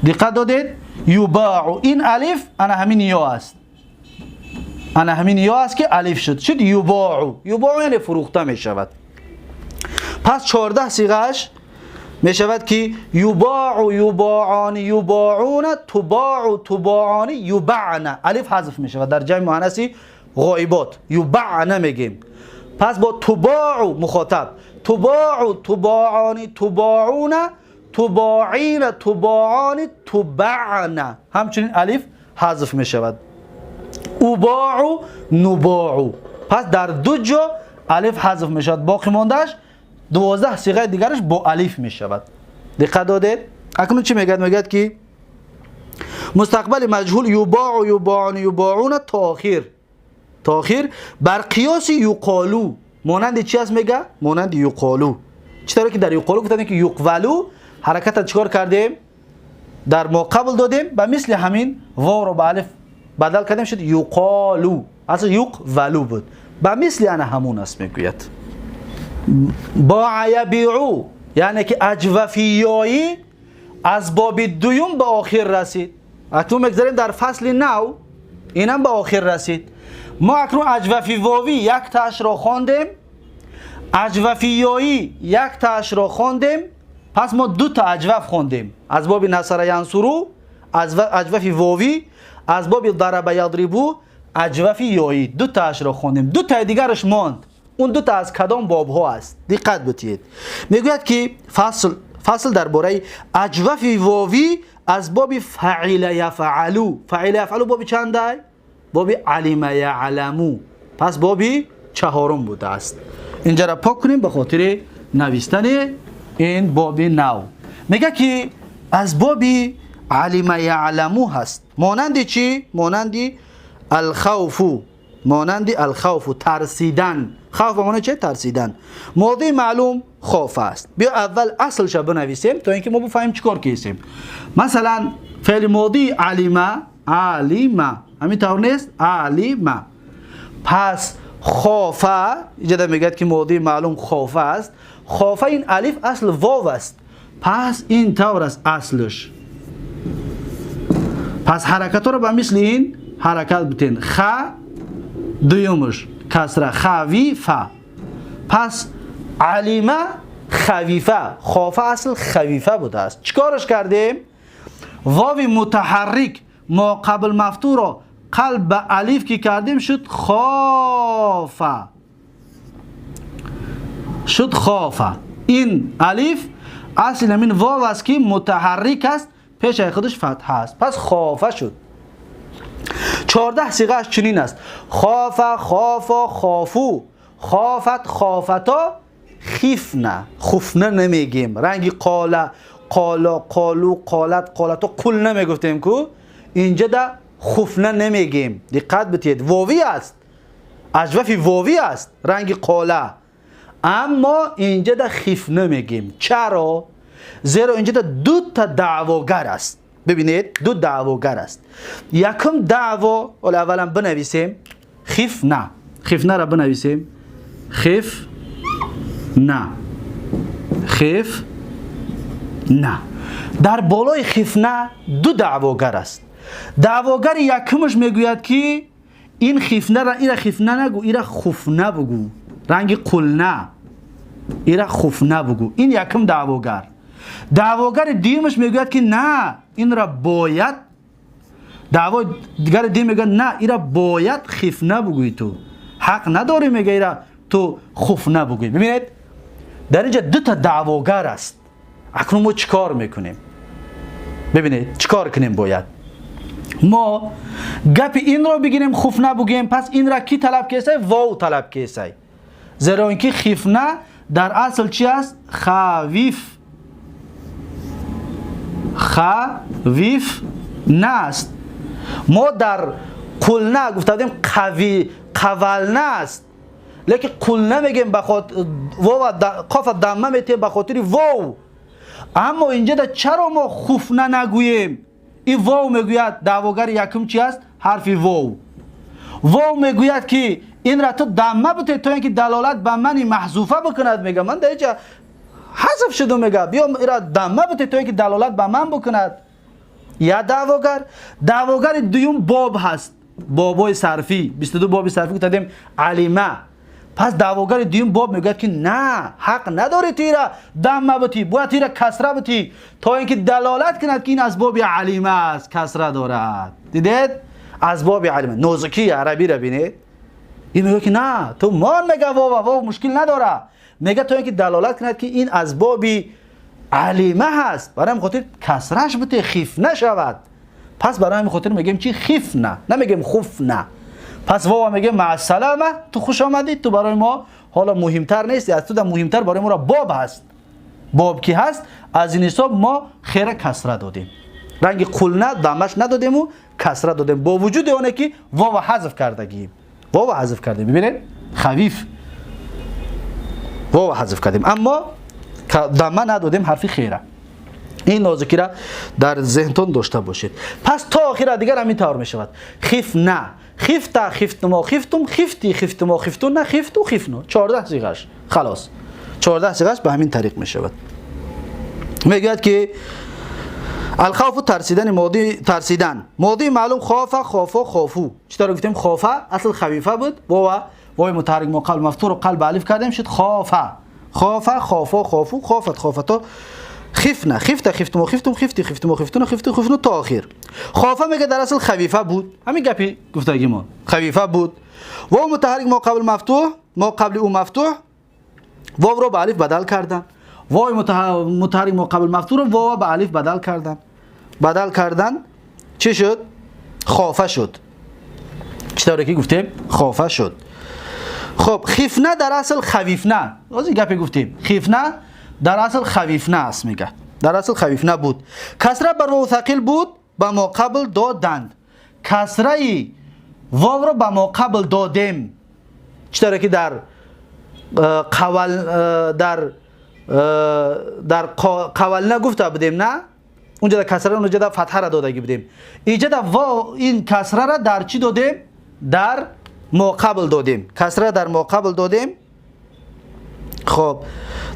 دقت دادید؟ یباعو، این الف انا همین یا است، انا همین یا است که الف شد، شد یباعو. یباعو یعنی فروخته می شود. پس 14 صیغه‌اش میشود که یباع یباعان یباعون تباع تباعان یبعن، الف حذف میشود در جمع مؤنث غایبات، یبعن میگیم. پس با تباع مخاطب، تباع تباعان تباعون تباعین تباعان تبعن، همچنین الف حذف میشود. اباع نباع، پس در دو جا الف حذف میشود، باقی ماندهش 12 صیغه دیگرش با الف میشود. دقت دادید؟ اکنون چی میگد؟ میگد که مستقبل مجهول یباع یباعان یباعون تا آخر، بر قیاس یقالو، مانند چی است میگه؟ مانند یقالو. چطور که در یقالو گفتیم که یقولو حرکت چیکار کردیم؟ در ما قبل دادیم، به مثل همین واو رو به الف بدل کردیم شد یقالو، اصلا یقولو بود، به مثل انا همون است میگوید. باع یبیعو، یعنی که اجوفیایی از باب دوم به آخر رسید. اکنون میگذاریم در فصل نو، اینم به آخر رسید. ما اکنون اجوفی واوی یک تاش را خواندیم، اجوفیایی یک تاش را خواندیم، پس ما دو تا اجوف خواندیم، از باب نصر ینصرو از اجوفی واوی، از باب ضرب یضربو اجوفی یایی، دو تاش را خواندیم، دو تا دیگرش ماند. اون دو تا از کدام باب ها است؟ دقت بتید. میگوید که فصل درباره اجوف واوی از باب فعل یفعلو. فعل یفعلو باب چنده؟ باب علم یعلمو، پس باب چهارم بوده است. اینجا را پاک کنیم به خاطر نوشتن این باب نو. میگه که از باب علم یعلمو هست، مانند چی؟ مانند الخوف، مانند الخوف ترسیدن. خوف به معنی چه؟ ترسیدن. ماضی معلوم خوف است. بیا اول اصلش بنویسیم تا اینکه ما بفهمیم چیکار کردیم. مثلا فعل ماضی علم، علم همین طور نیست؟ علم. پس خوف، اینجا میگه که ماضی معلوم خوف است. خوف این الف اصل واو است، پس این طور است اصلش. پس حرکت رو به مثل این حرکت بتین. خ دویمش کسره خویفه، پس علیمه خویفه، خوافه اصل خویفه بوده است. چیکارش کردیم؟ واو متحرک ما قبل مفتوح را قلب به الف که کردیم شد خافه، شد خافه. این الف اصل همین واو است که متحرک است، پیش خودش فتحه است، پس خافه شد. 14 صیغه چنین است: خاف، خافا، خافو، خافت، خافتا، خیفنه. خفنه نمیگیم، رنگ قاله، قالا، قالو، قالت، قالتا، قل نمیگفتیم کو اینجا ده خفنه نمیگیم. دقت بتید، واوی است، اجوفی واوی است رنگ قاله، اما اینجا ده خیفنه میگیم. چرا؟ زیرا اینجا ده دو تا دعواگر است. ببینید دو دعواگر است. یکم دعوا، اولا بنویسیم خیف نه، خیف نه را بنویسیم، خیف نه، خیف نه. در بالای خیف نه دو دعواگر است. دعواگر یکمش میگوید که این خیف نه را، ایرا خیف نه نگو، ایرا خف نه بگو، رنگ قل نه، ایرا خف نه بگو. این یکم دعواگر. دعواگر دیمش میگوید که نه، این را باید، دعواگر دیم میگه نه، این را باید خیف نبگویی، تو حق نداری، میگه ایرا تو خف نبگویی. ببینید در اینجا دو تا دعواگر است. اکنون ما چیکار میکنیم؟ ببینید چیکار کنیم؟ باید ما گپ این را بگیریم خف نبگوییم. پس این را کی طلب کیسه؟ واو طلب کیسه، زیرا اینکه خیف نه در اصل چی است؟ خویف، خویف نه است. ما در قلنا گفتیم قوی، قولنا است، لیکن قلنا میگیم بخاطر واو قاف دمه میتیم بخاطر واو. اما اینجا در چرا ما خفنه نگوییم؟ این واو میگوید دعواگر یکم چی است؟ حرف واو. واو میگوید که این را تو دمه بده تا اینکه دلالت به من محذوفه بکند. میگه من در اینجا حذف شده، میگه بیا ایرا دمه بده تا اینکه دلالت به من بکند. یا دعواگر. دعواگر دوم باب هست، بابای صرفی، 22 باب صرفی گفتیم علمه. Пас даъвогари дуюм боб мегӯяд, ки на, ҳақ надорӣ ту ира дамма бутӣ, бояд ту ира касра бутӣ, то ин ки далолат кунад, ки ин аз боби алима аст, касра дорад. Дидед, аз боби алима нозукии арабиро бинед. Ин мегӯяд, ки на, ту мон, мега, вова, вов мушкил надора, мега, то ин ки далолат кунад, ки ин аз боби алима ҳаст, барои ҳамин хотир касраш бите, хиф нашавад. Пас барои ҳамин хотир мегӯем чи? Хифна, намегӯем хуфна. Пас вова мегӯем маъассалама, ту хуш омадӣ, ту барои мо ҳоло муҳимтар нести, аз ту да муҳимтар барои моро боб ҳаст. Боб ки ҳаст, аз ин ҳисоб мо хера касра додем, ранги қулна дамаш надодему касра додем, бо вуҷуди оне ки вова ҳазф кардагием. Вова ҳазф кардем, бибинед, хавиф, вова ҳазф кардем, аммо дама надодем ҳарфи хера. Ин нозукира дар зеҳнтон дошта бошед. Пас то охира дигар ҳамин тавр мешавад: хифна, хифта, хифтумо, хифтум, хифти, хифтумо, хифтуна, хифту, хифну. 14 сиғаш халос, 14 сиғаш ба ҳамин тариқ мешавад. Мегӯяд, ки алхавфу, тарсидани, моди, тарсидан, модии маълум: хофа, хофо, хофу. Чӣ тавр гуфтем, хофа асл хавифа буд. Вова, вои мутаҳаррик мо қабл мафтуҳро қалб алиф кардем, шуд хофа. Хофа, хофо, хофу, хофат, хофато, хифна, хифта, хифтумо, хифтум, хифти, хифтумо, хифтуна, хифту, хифну, то охир. Хофа, мега, дар асл хавифа буд, ҳамин гапи гуфтагимон, хавифа буд. Вов мутаҳаррик мо қабл мафтуҳ, мо қабли ӯ мафтуҳ, вовро ба алиф бадал кардан. Вои мутаҳаррик мо қабл мафтуҳро вова ба алиф бадал кардан. Бадал кардан, чӣ шуд? Хофа шуд. Чӣ тавре ки гуфтем, хофа шуд. Хоб, хифна дар асл хавифна, ози гапе гуфтем, хифна дар асл хавифна аст, мега, дар асл хавифна буд. Касра бар вов сақил буд, ба мо қабл доданд. Касраи вовро ба мо қабл додем, чӣ тавре ки дар қавал дар қавална гуфта будем, на, унҷа касра, унҷа фатҳара додагӣ будем. Иҷада во ин касрара дар чӣ додем? Дар моқабл додем, касра дар моқабл додем. Хоб,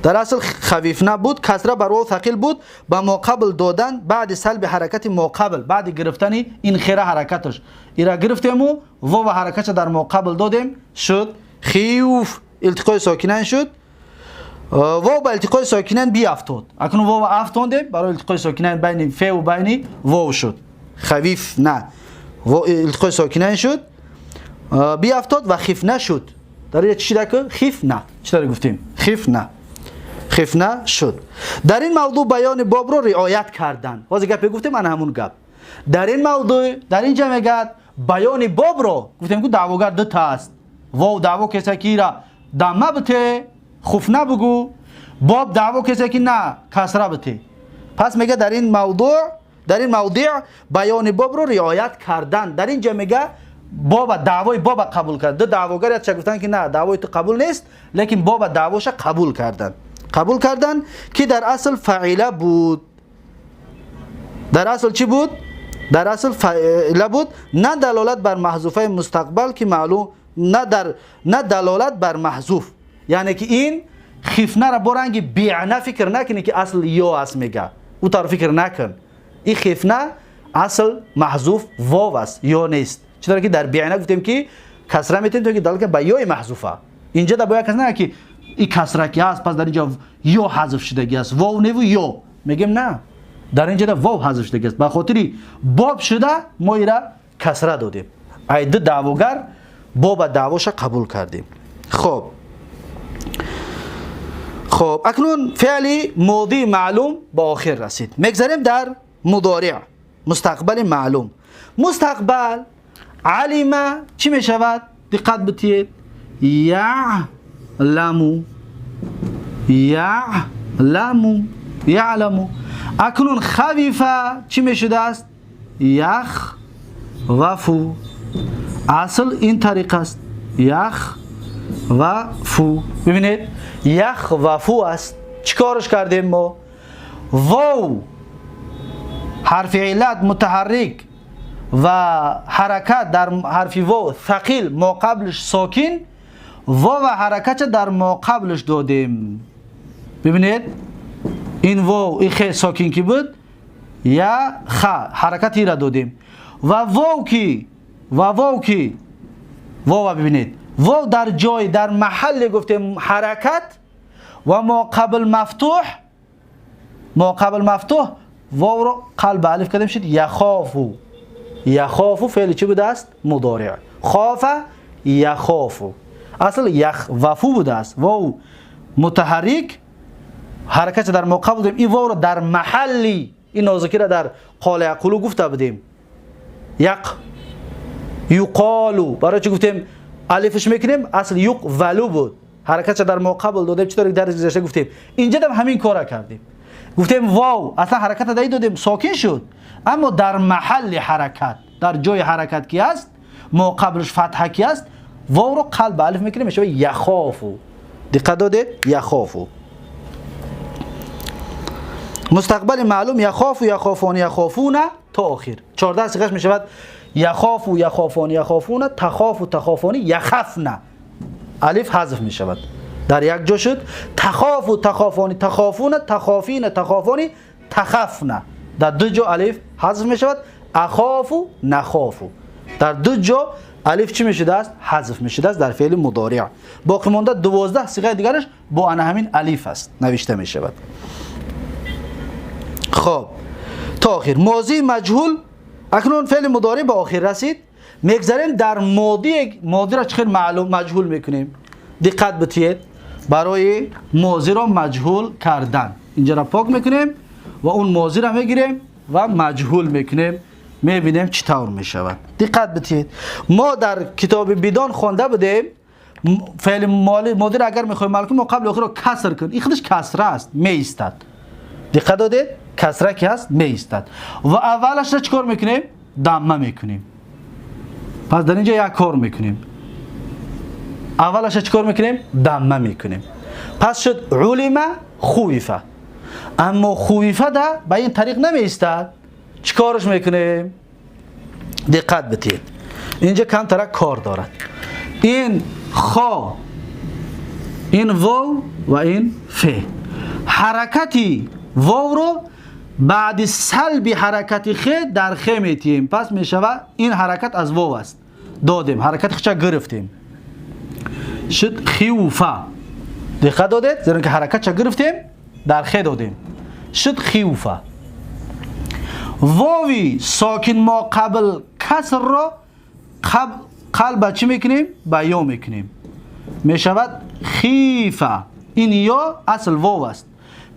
дар асл хавифна буд, касра бар вов сақил буд, ба моқабл додан. Баъди салби ҳаракати моқабл, баъди гирифтани ин хера ҳаракаташ, ира гирифтему вова ҳаракатша дар моқабл додем, шуд хиюф, илтиқои сокинан шуд. Вов ба илтиқои сокинан биафтод. Акнун вова афтондем, барои илтиқои сокинан байни феу байни вов шуд. Хавиф на, илтиқои сокинан шуд, биафтод ва хифна шуд. Дар инҷа чӣ шуда? Хифна. Чӣ таре гуфтем? Хифна, хифна шуд. Дар ин мавзӯъ баёни бобро риоят кардан. Ҳозир гапе гуфтем, ана ҳамун гап дар ин мавзӯъ дар инҷа мегӯяд, баёни бобро гуфтем, ку даъвогар дута аст. Вов даъво кеса, ки ира дамма бите, хуфна бугӯ. Боб даъво кеса, ки на, касра бите. Пас мега, дар ин мавзӯъ, дар ин мавдиъ баёни бобро риоят кардан. Дар инҷа мега, боба даъвои боба қабул кард. Ду даъвогар яча гуфтанд, ки на, даъвои ту қабул нест, лекин боба даъвоша қабул кардан. Қабул кардан, ки дар асл фаила буд. Дар асл чӣ буд? Дар асл фаила буд. На далолат бар маҳзуфаи мустақбал, ки маълум на дар на далолат бар маҳзуф, яъне ки ин хифнара бо ранги биъна фикр накунӣ, ки асл ё аст, мега, ӯ тавр фикр накун. Ин хифна асл маҳзуф вов аст, ё нест. Чӣ тавре ки дар биъна гуфтем, ки касра метем, то ки далолат ба ёи маҳзуфа. Инҷа да бояд кас на, ки и касра ки ҳаст, пас дар инҷа ё ҳазф шудагӣ аст, вов неву ё мегем. На, дар инҷа да вов ҳазф шудагӣ аст, ба хотири боб шуда мо ира касра додем. Ай ду даъвогар боба даъвоша қабул кардем. Хоб, акнун феъли модии маълум ба охир расид. Мегзарем дар мудориъ, мустақбали маълум. Мустақбал алима чӣ мешавад? Диққат битиед: яъламу, яъламу, яъламу. Акнун хавифа чӣ мешудааст? Яхвафу. Асл ин тариқ аст: ях ва фу. Бибинед, ях ва фу аст. Чӣ корш кардем мо? Вов ҳарфи иллат мутаҳаррик ва ҳаракат дар ҳарфи вов сақил, моқаблиш сокин, вова ҳаракатша дар моқаблиш додем. Бибинед, ин вов, ин хе сокин ки буд, я ха ҳаракат ира додем ва вов ки, ва вов ки, вова бибинед. واو در جای در محل گفتیم حرکت و ما قبل مفتوح، ما قبل مفتوح واو رو قلب الف کردیم شد یخافو. یخافو فعل چی بوده است؟ مضارع. خاف یخافو، اصل یخوفو بوده است. واو متحرک حرکت در ما قبل داریم، این واو رو در محلی، این نازکی را در قال یقولو گفته بودیم، یق یقالو، برای چی گفتیم الفش میکنیم؟ اصل یق ولو بود، حرکت در ما قبل دادیم، چطور در گذشته گفتیم. اینجا هم همین کارا کردیم، گفتیم واو اصلا حرکت دایی دادیم ساکن شد، اما در محل حرکت، در جای حرکت کی است، ما قبلش فتحه کی است، واو رو قلب الف میکنیم میشه یخافو. دقت دادید؟ یخافو. مستقبل معلوم یخاف یخافون یخافون تا آخر. 14 صیغه‌اش میشود یخاف یخافون یخافون تخاف تخافون یخفن، الف حذف میشود در یک جا شد. تخاف تخافون تخافون تخافین تخافون تخفن، در دو جا الف حذف میشود. اخاف نخاف، در دو جا الف چی میشده است؟ حذف میشده است در فعل مضارع. باقی مانده 12 صیغه دیگرش با انا همین الف است نوشته میشود. خب تا آخر ماضی مجهول. اکنون فعل مضارع به آخر رسید، میگذریم در ماضی. ماضی را چه معلوم مجهول میکنیم؟ دقت بتید، برای ماضی را مجهول کردن اینجا را پاک میکنیم و اون ماضی را میگیریم و مجهول میکنیم، میبینیم چطور میشود. دقت بتید، ما در کتاب بدان خوانده بودیم فعل ماضی را اگر میخوایم معلوم کنیم ما قبل آخر را کسر کن، این خودش کسره است میایستد. دقت دادید؟ کسره که هست میایستد و اولش را چیکار میکنیم؟ دمه میکنیم. پس در اینجا یک کار میکنیم، اولش را چیکار میکنیم؟ دمه میکنیم. پس شد علم خویفه. اما خویفه ده به این طریق نمیایستد، چیکارش میکنیم؟ دقت بتید، اینجا کمتر کار دارد. این خا، این واو و این ف، حرکتی واو رو بعد سلب حرکت خ در خ میتیم، پس میشود این حرکت از واو است، دادیم حرکت خچه گرفتیم، شد خیوفه. دقت دادید؟ زیرا که حرکت چه گرفتیم در خ دادیم، شد خیوفه. واوی ساکن ما قبل کسر را قلب چی میکنیم؟ با یا میکنیم، میشود خیفه. این یا اصل واو است،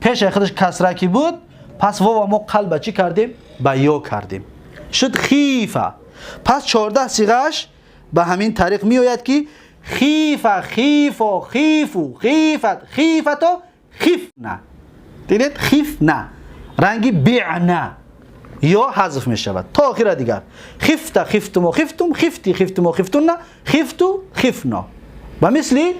پیش خودش کسره کی بود، پس واو ما قلب چی کردیم؟ با یا کردیم، شد خیفه. پس 14 صیغه‌اش به همین طریق میآید که خیفه، خیفا، خیفو، خیفت، خیفتو، خیفنه. دیدید؟ خیفنه رنگی بیعنه یا حذف می شود تا آخر دیگر. خفت، خفتم، خفتم، خفتی، خفتم، خفتن، خفتو، خفنا. و مثل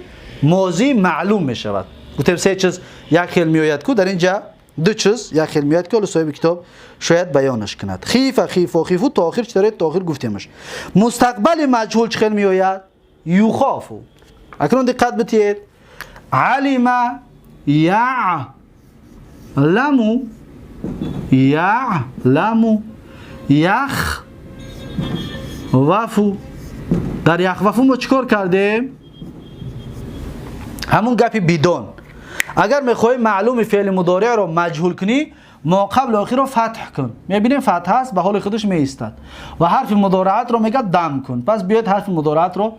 ماضی معلوم می شود. گفتیم سه چیز یک خیل می آید کو، در اینجا دو چیز یک خیل می آید که صاحب کتاب شاید بیانش کند. خیف، خیف و خیفو تا آخر چطوره؟ تا آخر گفتیمش. مستقبل مجهول چه خیل می آید؟ یخافو. اکنون دقت بتید، علم یعلم، یعلم، یخ وفو. در یخ وفو ما چیکار کردیم؟ همون گپی بدون. اگر میخوای معلوم فعل مضارع رو مجهول کنی، ما قبل آخر رو فتح کن. میبینیم فتح هست، به حال خودش میایستد و حرف مضارعت رو میگه دم کن. پس بیاید حرف مضارعت رو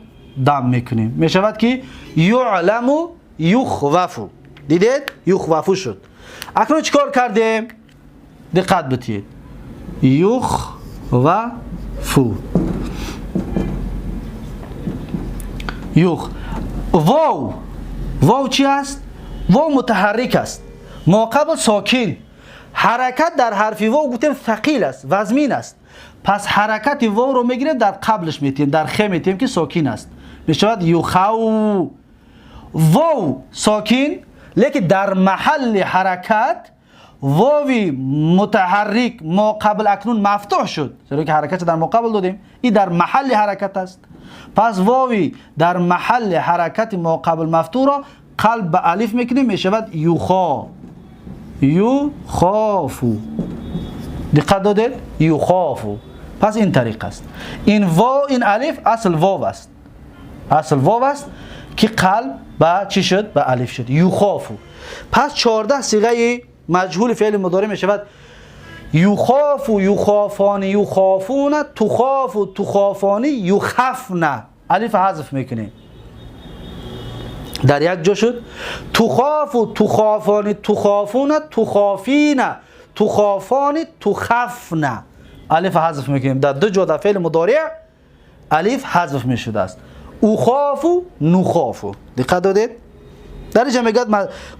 دم میکنیم، میشود که یعلم یخوفو. دیدید؟ یخوفو شد. اکنون چیکار کردیم؟ دقت بتید، یخوفو، یخ واو. واو چی است؟ واو متحرک است، ما قبل ساکن. حرکت در حرف واو گفتیم ثقیل است، وزمین است. پس حرکت واو رو میگیریم در قبلش میتیم، در خ میتیم که ساکن است، میشود یخو. واو ساکن، لیکن در محل حرکت واوی متحرک ما قبل اکنون مفتوح شد، زیرا که حرکت در ما قبل دادیم، این در محل حرکت است. پس واوی در محل حرکت ما قبل مفتوح را قلب به الف میکنیم، میشود یخا، یخافو. دقت دادید؟ یخافو. پس این طریق است. این واو، این الف اصل واو است، اصل واو است که قلب با چی شد؟ به الف شد. یخافو. پس 14 صیغه مجهول فعل مضارع می شود یخافو، یخافان، یخافون، تخافو، تخافانی، یخفن. الف حذف میکنیم در یک جا شد. تخافو، تخافانی، تخافون، تخافین، تخافانی، تخفن. الف حذف میکنیم در دو جا در فعل مضارع الف حذف میشده است. اخافو، نخافو. دقت دادید؟ در اینجا میگه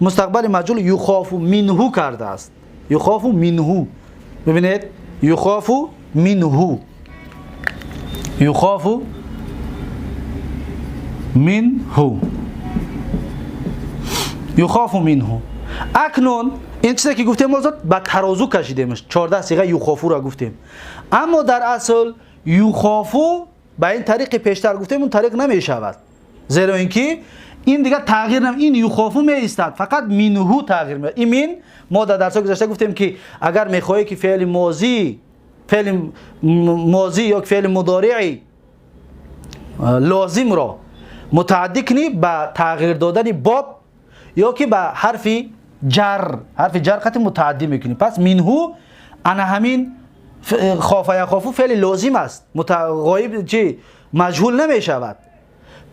مستقبل مجهول یخافو منهو کرده است. یخافو منهو. ببینید یخافو منهو، یخافو منهو، یخافو منهو. اکنون این چیزی که گفتیم به ترازو کشیدیمش، 14 صیغه یخافو را گفتیم، اما در اصل یخافو به این طریق پیشتر گفتیم اون طریق نمی شود، زیرا اینکه این دیگه تغییر نمی، این یخافو می ایستد، فقط منهو تغییر می. این من ما در درس گذشته گفتیم که اگر میخواهی که فعل ماضی، فعل ماضی یا فعل مضارعی لازم را متعدی کنی به تغییر دادن باب یا که به حرف جر، حرف جر قطع متعدی میکنی. پس منهو انا همین خاف یخافو فعل لازم است، غایب چی مجهول نمیشود.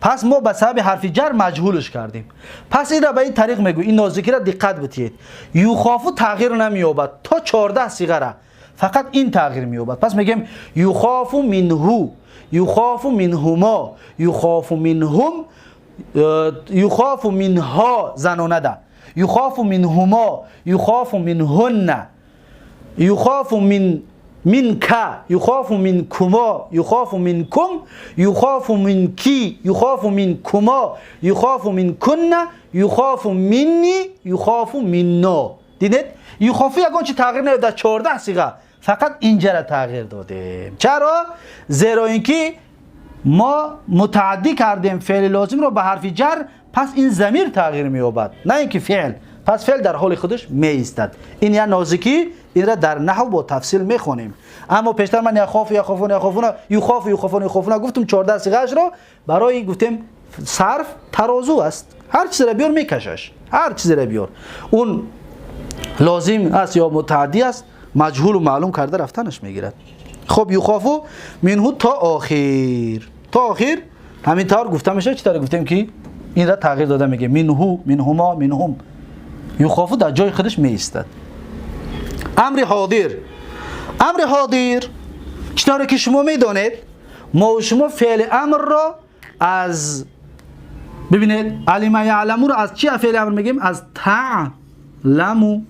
پس ما به سبب حرف جر مجهولش کردیم. پس این را به این طریق میگو، این نازکی را دقت بدهید. یخافو تغییر نمییابد تا 14 صیغه را، فقط این تغییر مییابد. پس میگیم یخافو منهو، یخافو منهما، یخافو منهم، یخافو منها زنانه ده، یخافو منهما، یخافو منهن، یخافو من منک، یخاف منکما، یخاف منکم، یخاف منکی، یخاف منکما، یخاف منکن، یخاف منی، یخاف منا. دیدید؟ یخافو یگان چی تغییر نداد در 14 صیغه، فقط اینجا را تغییر دادیم. چرا؟ زیرا اینکه ما متعدی کردیم فعل لازم رو به حرف جر، پس این ضمیر تغییر می‌یابد، نه اینکه فعل. پس فعل در حال خودش می ایستد. این یه نازکی، این را در نحو با تفصیل میخوانیم. اما پیشتر من یخاف، یخافون، یخافون، یخاف، یخافون، یخافون گفتم، 14 صیغه را برای گفتیم صرف ترازو است، هر چیزی را بیار میکشش، هر چیزی را بیار اون لازم است یا متعدی است، مجهول و معلوم کرده رفتنش میگیرد. خب یخافو منهو تا آخر، تا آخر همین طور گفته میشه. چطور گفتیم که این را تغییر داده میگه منهو، منهما، منهم. یخافو در جای خودش می ایستد. امر حاضر، امر حاضر چطوری که شما میدانید ما و شما فعل امر را از ببینید علم یعلمو را از چی فعل امر میگیم؟ از تعلمو،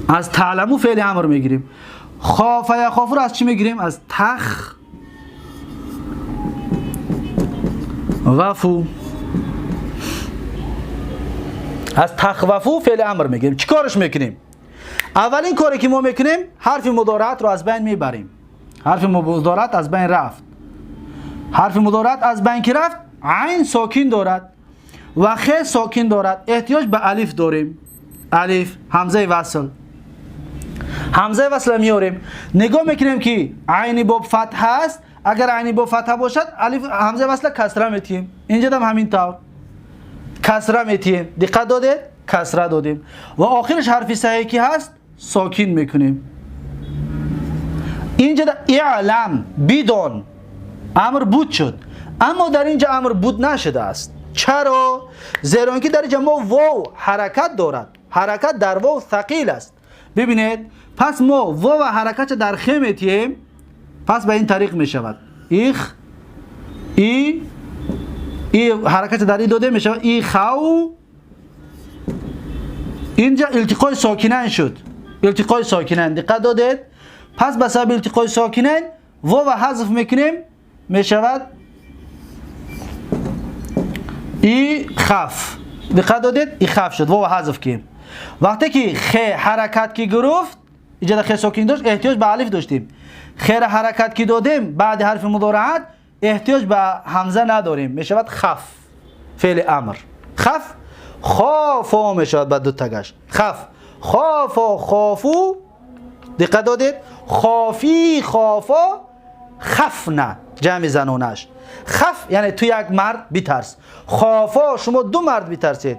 از تعلمو فعل امر میگیریم. خاف یخاف را از چی میگیریم؟ از تخ وفو، از تخوفو فعل امر میگیریم. چی کارش میکنیم؟ اولین کاری که ما میکنیم حرف مضارعت رو از بین میبریم. حرف مضارعت از بین رفت. حرف مضارعت از بین که رفت، عین ساکن دارد و خ ساکن دارد، احتیاج به الف داریم. الف همزه وصل، همزه وصل میاریم. نگاه میکنیم که عین باب فتح است، اگر عین باب فتح باشد الف همزه وصل کسره میتیم. اینجا هم همین طور کسره میتیم. دقت دادید؟ کسره دادیم و آخرش حرف صحیح که هست ساکن میکنیم. اینجا اعلم بدون امر بود شد، اما در اینجا امر بود نشده است. چرا؟ زیرا اینکه در اینجا ما واو حرکت دارد، حرکت در واو ثقیل است. ببینید پس ما واو حرکت در خ میتیم، پس به این طریق میشود ایخ ای ای حرکت در ای داده میشود ای خو. اینجا التقای ساکنین شد، التقای ساکنین دقت دادید. پس به سبب التقای ساکنین واو حذف میکنیم، میشود ای خف. دقت دادید؟ ای خف شد، واو حذف کردیم. وقتی که خ حرکت که گرفت، اینجا خ ساکن داشت، احتیاج به الف داشتیم. خ را حرکت که دادیم بعد حرف مضارعت احتیاج به همزه نداریم، میشود خف فعل امر. خف خافا میشود بعد دو تگش خف خافا خافو. دقت دادید؟ خافی خافا خفنه. جمع زنانش. خف یعنی تو یک مرد بترس. خافا شما دو مرد بترسید.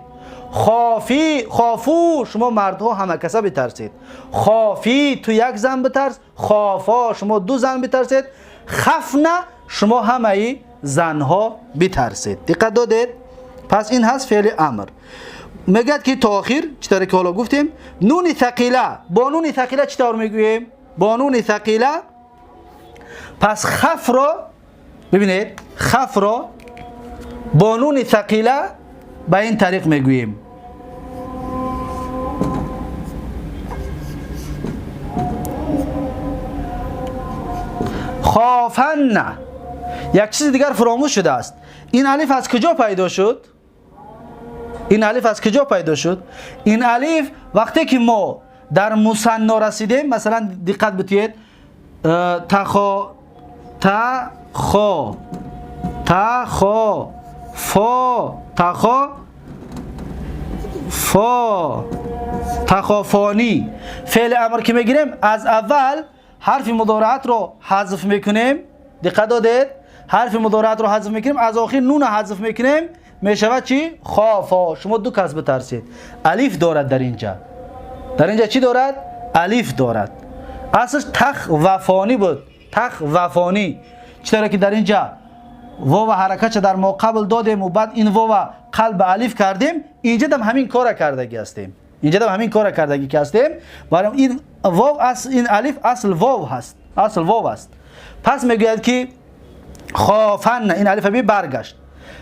خافی خافو شما مردها همه کسا بترسید. خافی تو یک زن بترس. خافا شما دو زن بترسید. خفنه شما همه زنها بترسید. دقت دادید؟ پس این هست فعل امر. میگه که تا آخر چطور که حالا گفتیم نون ثقیله. با نون ثقیله چطور میگوییم؟ با نون ثقیله. پس خف را ببینید، خف را با نون ثقیله به این طریق میگوییم. خافن. یک چیز دیگر فراموش شده است. این الف از کجا پیدا شد؟ این الف از کجا پیدا شد؟ این الف وقتی که ما در مثنا رسیدیم، مثلا دقت بتید، تخا تخا تخا فا تخا فا تخافانی. فعل امر که میگیریم از اول حرف مضارعت رو حذف میکنیم. دقت دادید؟ حرف مضارعت رو حذف میکنیم، از آخر نون حذف میکنیم، میشود چی؟ خافا. شما دو کس بترسید. الف دارد در اینجا. در اینجا چی دارد؟ الف دارد. اصلش تخ وفانی بود. تخ وفانی. چطوره که در اینجا واو حرکت در ما قبل دادیم و بعد این واو قلب الف کردیم، اینجا هم همین کار کردگی هستیم. اینجا هم همین کار کردگی که هستیم. برای این واو اصل، این الف اصل واو هست. اصل واو است. پس میگوید که خافن، این الف بی برگشت.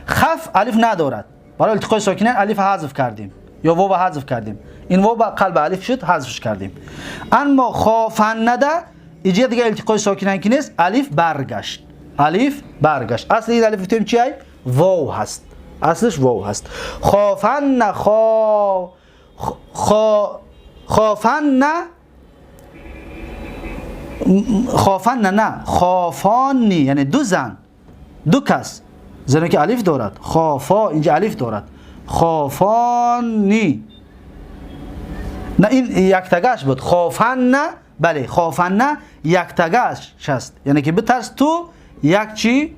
خف الف ندارد. برای التقای ساکنین الف حذف کردیم یا واو حذف کردیم. این واو با قلب الف شد، حذفش کردیم. اما خافن نده، اینجا دیگه التقای ساکنین که نیست، الف برگشت. الف برگشت. اصل این الف گفتیم چیه؟ واو هست. اصلش واو هست. خافن خا خا خافن، خافن نه، خافانی یعنی دو زن، دو کس، زنی که الف دارد. خافا اینجا الف دارد. خافانی نه، این یک تگش بود. خافن نه، بله خافن نه یک تگش هست، یعنی که بترس تو یک چی؟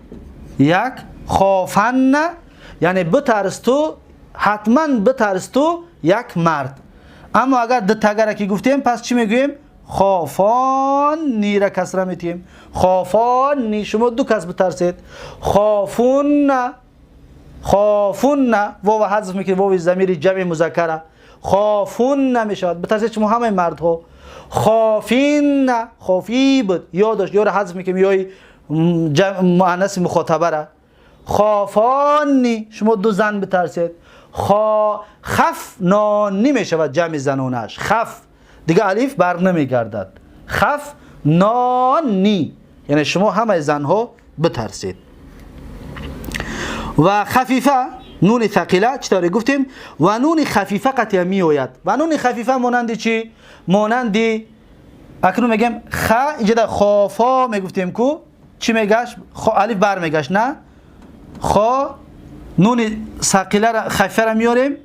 یک. خافن نه یعنی بترس تو، حتما بترس تو یک مرد. اما اگر دو تگه را که گفتیم پس چی میگوییم؟ خافانی را کسره میتیم. خافانی شما دو کس بترسید. خافون نه، خافون نه واو حذف میکنیم، واو ضمیر جمع مذکره. خافون نمیشود، بترسید شما همه مردها. خافین نه، خافی بود یا داشت، یا را حذف میکنیم یا مؤنث مخاطبه را. خافانی شما دو زن بترسید. خف نانی میشود جمع زنانش. خف دیگه الف بر نمیگردد. خف نانی یعنی شما همه زنها بترسید. و خفیفه نون ثقیله چطوری گفتیم؟ و نون خفیفه قطعه می آید. و نون خفیفه مانند چی؟ مانند اکنون میگم خ، اینجا در خافا میگفتیم کو چی میگشت؟ الف بر میگشت نه؟ خا نون ثقیله را خفیفه را میاریم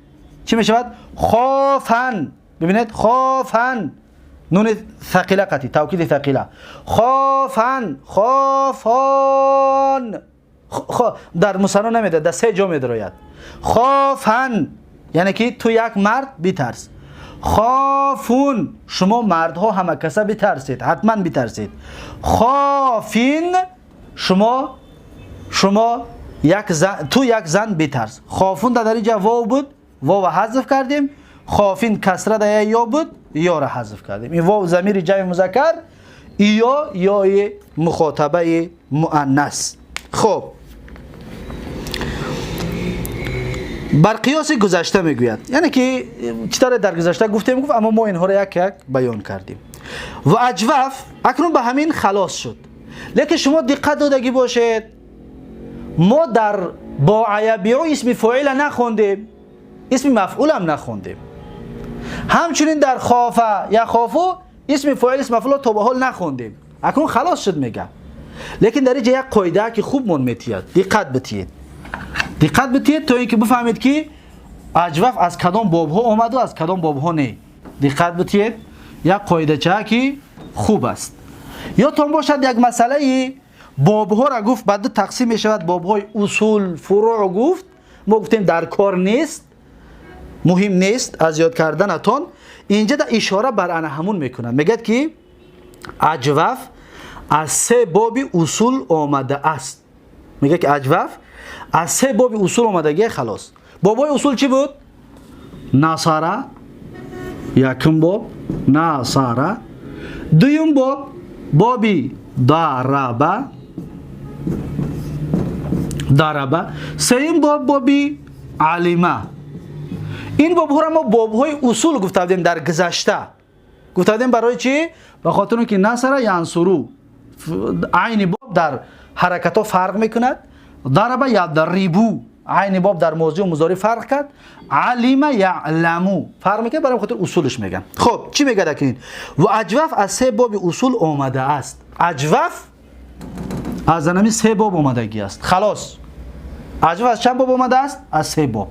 چی میشود؟ خافن. ببینید خافن نون ثقیله قطعی توکید ثقیله. خافن خافان در مثنا نمیده، در سه جا میدراید. خافن یعنی که تو یک مرد بترس. خافون شما مردها همه کسا بترسید، حتما بترسید. خافین شما یک زن، تو یک زن بترس. خافون در اینجا واو بود، واو حذف کردیم. خافین کسره در یا بود، یا را حذف کردیم. این واو ضمیر جمع مذکر، یا یای مخاطبه مؤنث. خب بر قیاس گذشته میگوید، یعنی که چطور در گذشته گفتیم گفت، اما ما اینها را یک یک بیان کردیم. و اجوف اکنون به همین خلاص شد. لیکن شما دقت دادگی باشید، ما در با عیبیو اسم فاعل نخوندیم، اسم مفعول هم نخوندیم. همچنین در خافه یا خافو اسم فاعل اسم مفعول تا به حال نخوندیم. اکنون خلاص شد میگه. لیکن در اینجا یک قاعده که خوب مون میتید، دقت بتید، دقت بتید تا اینکه بفهمید که اجوف از کدام بابها آمد و از کدام بابها نه. دقت بتید، یک قاعده چه که خوب است. یادتان باشد یک مسئله Бобҳоро гуфт, ба ду тақсим мешавад, бобҳои усул, фуруъ гуфт. Мо гуфтем, дар кор нест, муҳим нест аз ёд карданатон. Инҷа да ишора бар ана ҳамун мекунад, мегӯяд, ки аҷваф аз се боби усул омада аст. Мегӯяд, ки аҷваф аз се боби усул омадагия. Халос. Бобҳои усул чӣ буд? Насара якум боб, насара. Дуюм боб, боби дараба, дараба. Сеюм боб, боби алима. Ин бобҳоро мо бобҳои усул гуфта будем, дар гузашта гуфта будем. Барои чӣ? Ба хотире ки насара янсуру, айни боб дар ҳаракатҳо фарқ мекунад. Дараба ядрибу, айни боб дар мозию музори фарқ кард. Алима яъламу фарқ мекунад, барои хотир усулш меган. Хоб, чӣ мегӯяд акнун? Ва аҷваф аз се боби усул омада аст. Аҷваф аз анами се боб омадагӣ аст. Халос. Аҷваф аз чанд боб омадааст? Аз се боб.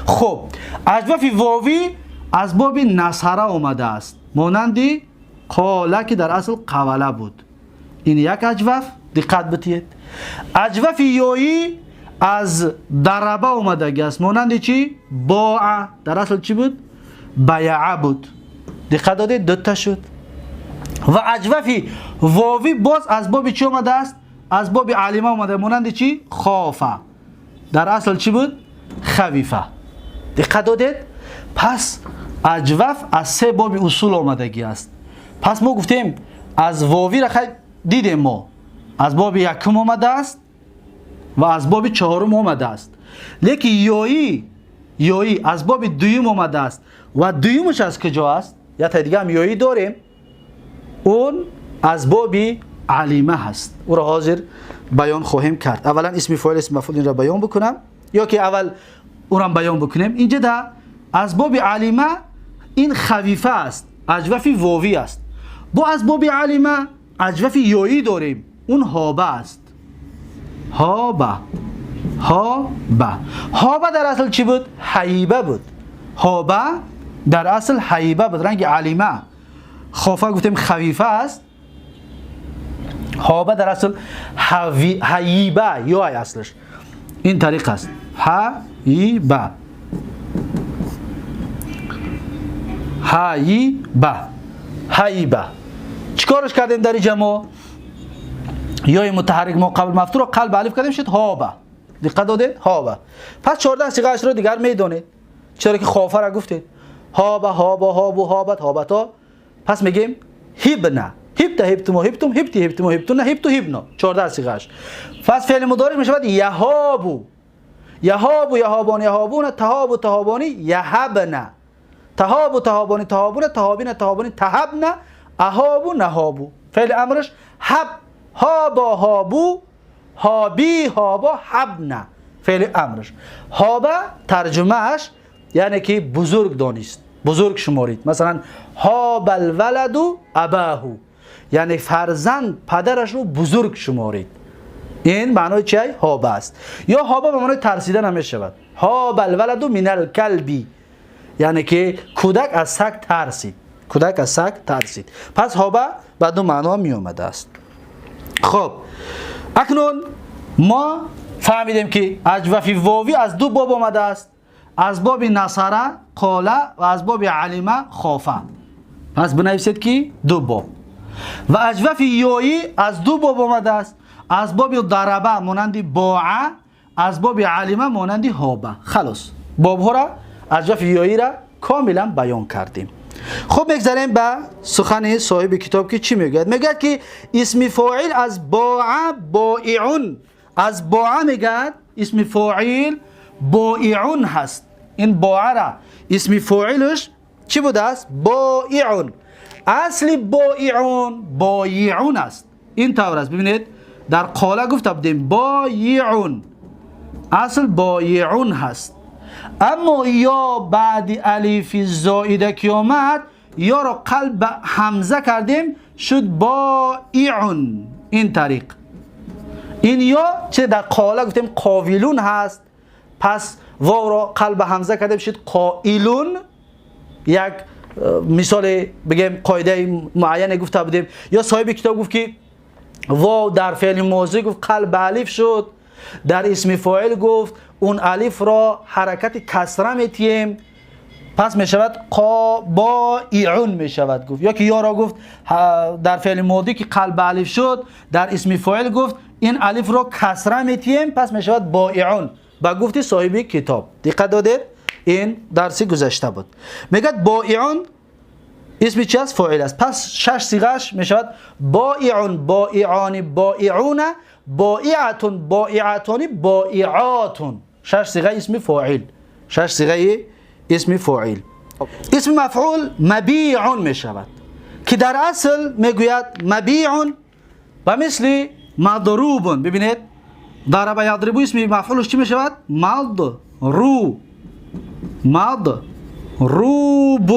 Хуб, аҷвафи вовӣ аз боби насара омадааст, монанди қола, ки дар асл қавала буд. Ин як аҷваф, диққат битиед. Аҷвафи ёӣ аз дараба омадагӣ аст, монанди чӣ? Боа. Дар асл чӣ буд? Баяа буд. Диққат додед, дута шуд. Ва аҷвафи вовӣ боз аз боби чӣ омадааст? Аз боби алима омада, монанди чӣ? Хофа. Дар асл чӣ буд? Хавифа. Диққат додед? Пас аҷваф аз се боби усул омадагӣ аст. Пас мо гуфтем, аз вовира хай дидем, мо аз боби якум омадааст ва аз боби чаҳорум омадааст, лекин ёӣ аз боби дуюм омадааст. Ва дуюмаш аз куҷо аст? Якта дига ҳам ёӣ дорем, он аз боби алима ҳаст. Ӯро ҳозир баён хоҳем кард. Аввалан исми фоил, исми мафъул, инро баён бикунам ё ки аввал ӯрам баён бикунем? Инҷа да аз боби алима ин хавифа аст, аҷвафи вовӣ аст. Бо аз боби алима аҷвафи ёӣ дорем, он ҳоба аст. Ҳоба, ҳоба. Ҳоба дар асл чӣ буд? Ҳаиба буд. Ҳоба дар асл ҳаиба буд, ранги алима. Хофа гуфтем, хавифа аст. Ҳоба дар асл ҳаиба ё аслаш ин тариқ аст: ҳаиба, ҳаиба, ҳаиба. Чӣ кораш кардем дар инҷа мо? Ёи мутаҳаррик мо қабл мафтуро қалб алиф кардем, шуд ҳоба. Диққат додед? Ҳоба. Пас 14 сиғаашро дигар медонед, чаро ки хофара гуфтед. Ҳоба, ҳобо, ҳобу, ҳобат, ҳобато. Пас мегем ҳибна, ҳибта, ҳибтумо, ҳибтум, ҳибти, ҳибтумо, ҳибтуна, ҳибту, ҳибно. 14 сиғааш. Пас феъли мудориш мешавад яҳобу, яҳобу, яҳобон, яҳобуна, таҳобу, таҳобони, яҳабна, таҳобу, таҳобони, таҳобуна, таҳобина, таҳобони, таҳабна, аҳобу, наҳобу. Феъли амраш ҳаб, ҳобо, ҳобу, ҳоби, ҳобо, ҳабна. Феъли амраш ҳоба. Тарҷумааш яъне ки бузург донист, бузург шуморид. Масалан, ҳобал валаду абаҳу, яъне фарзанд падарашро бузург шуморид. Ин маънои чиай? Ҳоба аст. Ё ҳоба ба маънои тарсида намешавад. Ҳобал валаду минал калби, яъне ки кӯдак аз саг тарсид, кӯдак аз саг тарсид. Пас ҳоба ба ду маъно меомадааст. Хоб, акнун мо фаҳмидем, ки аҷвафи вовӣ аз ду боб омадааст: аз боби насара қола ва аз боби алима хофа. Пас бинависед, ки ду боб. Ва аҷвафи ёӣ аз ду боб омадааст: аз боби дараба, монанди боа, аз боби алима, монанди ҳоба. Халос, бобҳоро, аҷвафи ёира комилан баён кардем. Хуб, мегзарем ба сухани соҳиби китоб, ки чӣ мегӯяд. Мегӯяд, ки исми фоил аз боа боиун, аз боа мегӯяд, исми фоил боиун ҳаст. Ин боара исми фоилаш чӣ будааст? Боиун. Асли боиун боиун аст. Ин тавр аст, бибинед, дар қола гуфта будем, боиун, асл боиун ҳаст. Аммо ё баъди алифи зоида ки омад, ёро қалб ба ҳамза кардем, шуд боиун. Ин тариқ, ин ё чи дар қола гуфтем, қовилун ҳаст. Пас вовро қалб ба ҳамза кардем, шуд қоилун. Як мисоле бигем, қоидаи муайяне гуфта будем. Ё соҳиби китоб гуфт, ки واو در فعل ماضی گفت قلب الف شد، در اسم فاعل گفت اون الف را حرکت کسره میتیم، پس میشود قا بائعون میشود گفت. یا که یا را گفت در فعل ماضی که قلب الف شد، در اسم فاعل گفت این الف را کسره میتیم، پس میشود بائعون با گفتی صاحب کتاب. دقت دادید؟ این درسی گذشته بود. میگه بائعون اسم چی است؟ فاعل است. پس شش صیغه‌اش میشود بائعون، بائعان، بائعون، بائعتون، بائعتان، بائعاتون. شش صیغه اسم فاعل، شش صیغه اسم فاعل. اسم مفعول مبیع میشود که در اصل میگوید مبیع و مثل مضروب. ببینید ضرب یضرب اسم مفعولش چی میشود؟ مضرو، مضروب،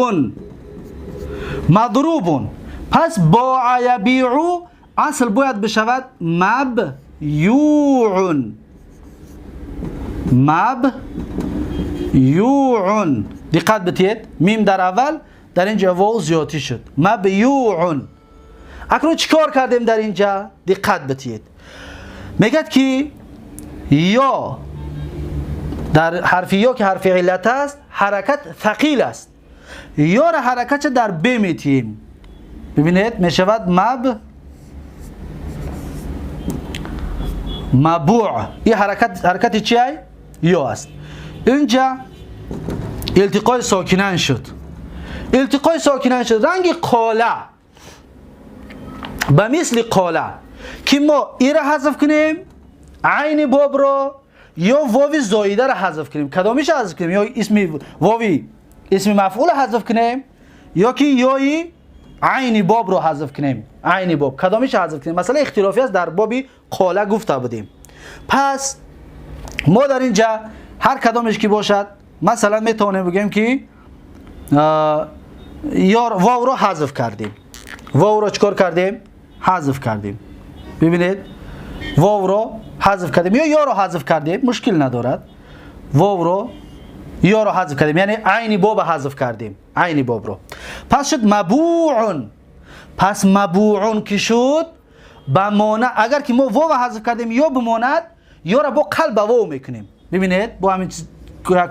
مضروب. پس باع یبیع اصل باید بشود مبیوع، مبیوع. دقت بتید، میم در اول، در اینجا واو زیادی شد، مبیوع. اکنون چیکار کردیم در اینجا؟ دقت بتید، میگه که یا در حرف یا که حرف علت است حرکت ثقیل است، یا را حرکت در ب میتیم. ببینید میشود مب مبوع. این حرکت حرکت چیه؟ یا است. اینجا التقای ساکنان شد، التقای ساکنان شد. رنگ قاله به مثل قاله که ما ای را حذف کنیم، عین باب را یا واوی زایده را حذف کنیم. کدامیش حذف کنیم؟ یا اسم واوی اسم مفعول حذف کنیم یا که یای عین باب رو حذف کنیم. عین باب کدامیش حذف کنیم؟ مسئله اختلافی است، در باب قاله گفته بودیم. پس ما در اینجا هر کدامش که باشد، مثلا میتونیم بگیم که یا واو رو حذف کردیم. واو رو چیکار کردیم؟ حذف کردیم. ببینید واو رو حذف کردیم یا رو حذف کردیم، مشکل ندارد. واو رو یا رو حذف کردیم، یعنی عین باب حذف کردیم، عین باب رو. پس شد مبوع. پس مبوع که شد بمانه، اگر که ما واو حذف کردیم یا بماند، یا را با قلب واو میکنیم. ببینید با همین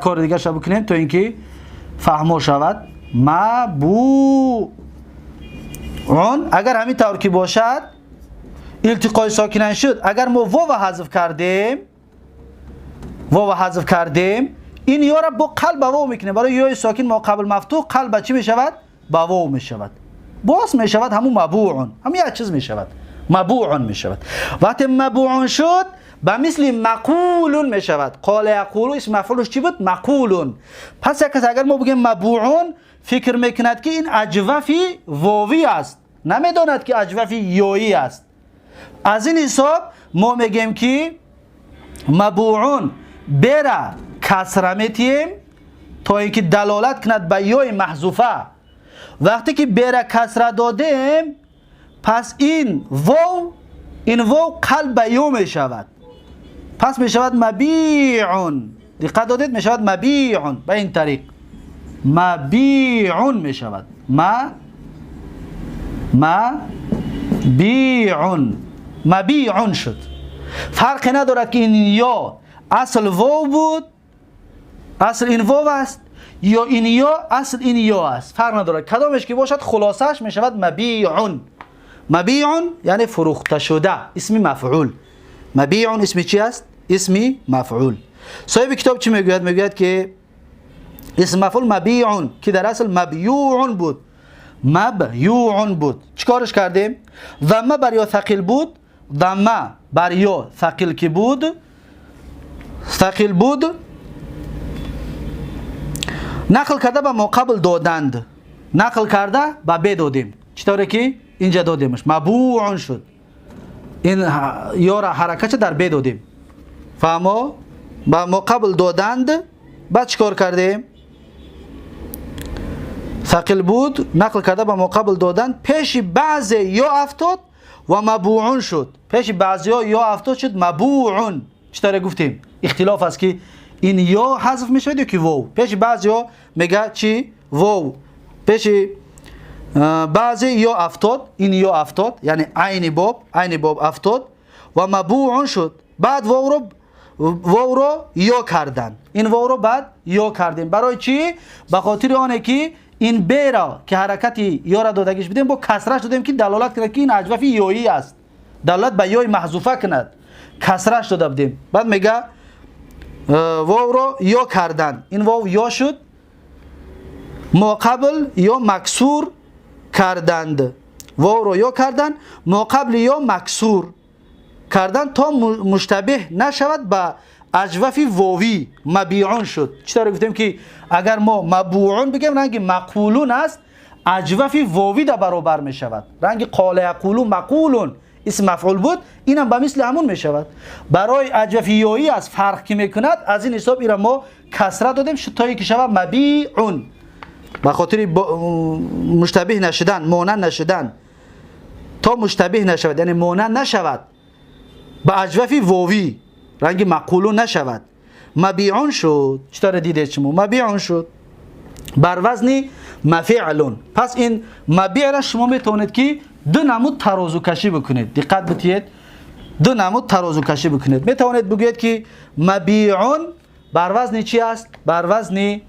کار دیگه شو بکنیم تا اینکه فهمو شود. مبوع اگر همین طور که باشد التقای ساکنان شد، اگر ما واو حذف کردیم، واو حذف کردیم، این یا را با قلب واو میکنیم. برای یای ساکن ما قبل مفتوح قلب چی میشود؟ با واو میشود، باز میشود همون مبوع، همون یک چیز میشود، مبوع میشود. وقتی مبوع شد به مثل مقول میشود. قال یقول اسم مفعولش چی بود؟ مقول. پس یک اگر ما بگیم مبوع، فکر میکند که این اجوفی واوی است، نمیداند که اجوفی یایی است. از این حساب ما میگیم که مبوع بره کسره میتیم تا اینکه دلالت کند به یای محذوفه. وقتی که بره کسره دادیم، پس این واو، این واو قلب به یا میشود، پس میشود مبیع. دقت دادید؟ میشود مبیع. به این طریق مبیع میشود، مبیع، مبیع شد. فرقی ندارد که این یا اصل واو بود، اصل این واو است، یا این یا اصل این یا است، فرق ندارد کدامش که باشد، خلاصش میشود مبیع. مبیع یعنی فروخته شده، اسم مفعول. مبیع اسم چی است؟ اسم مفعول. صاحب کتاب چی میگوید؟ میگوید که اسم مفعول مبیع که در اصل مبیوع بود، مبیوع بود. چیکارش کردیم؟ ضمه بر یا ثقیل بود، ضمه بر یا ثقیل که بود، ثقیل بود، نقل کرده به ما قبل دادند، نقل کرده به ب دادیم. چطوره که اینجا دادیمش مبوع شد، این یا را حرکت در ب دادیم، فهمو؟ به ما قبل دادند. بعد چیکار کردیم؟ ثقیل بود، نقل کرده به ما قبل دادند، پیش بعض یا افتاد و مبوع شد. پیش بعضی یا افتاد شد مبوع. چطوره گفتیم؟ اختلاف است که این یا حذف میشود یا که واو. پیش بعضی ها میگه چی؟ واو. پیش Баъзе ё афтод, ин ё афтод, яъне айни боб, айни боб афтод ва мабуун шуд. Баъд вовро ё кардан, ин вовро баъд ё кардем. Барои чӣ? Ба хотири оне ки ин бера ки ҳаракати ёра додагиш бидем, бо касраш додем, ки далолат кунад, ки ин аҷвафи ёӣ аст, далолат ба ёи маҳзуфа кунад, касраш дода будем. Баъд мега вовро ё кардан, ин вов ё шуд, мо қабл ё максур карданд, вовро ё кардан, мо қабли ё максур кардан, то муштабеҳ нашавад ба аҷвафи вовӣ. Мабиун шуд. Чӣ тавре гуфтем, ки агар мо мабуун бигем, ранги мақулун аст, аҷвафи вовӣ да баробар мешавад, ранги қола яқулу мақулун, исм мафъул буд, инам ба мисли ҳамун мешавад. Барои аҷвафи ёӣ аст, фарқ ки мекунад, аз ин ҳисоб ира мо касра додем, то ки шавад мабиун, ба хотири муштабеҳ нашудан, монанд нашудан, то муштабеҳ нашавад, яъне монанд нашавад ба аҷвафи вовӣ, ранги мақулун нашавад. Мабиун шуд. Чӣ тавре дидед шумо, мабиун шуд бар вазни мафеълун. Пас ин мабиъра шумо метавонед, ки ду намуд тарозукашӣ бикунед. Диққат битиед, ду намуд тарозукашӣ бикунед. Метавонед бигӯед, ки мабиун бар вазни чӣ аст? Бар вазни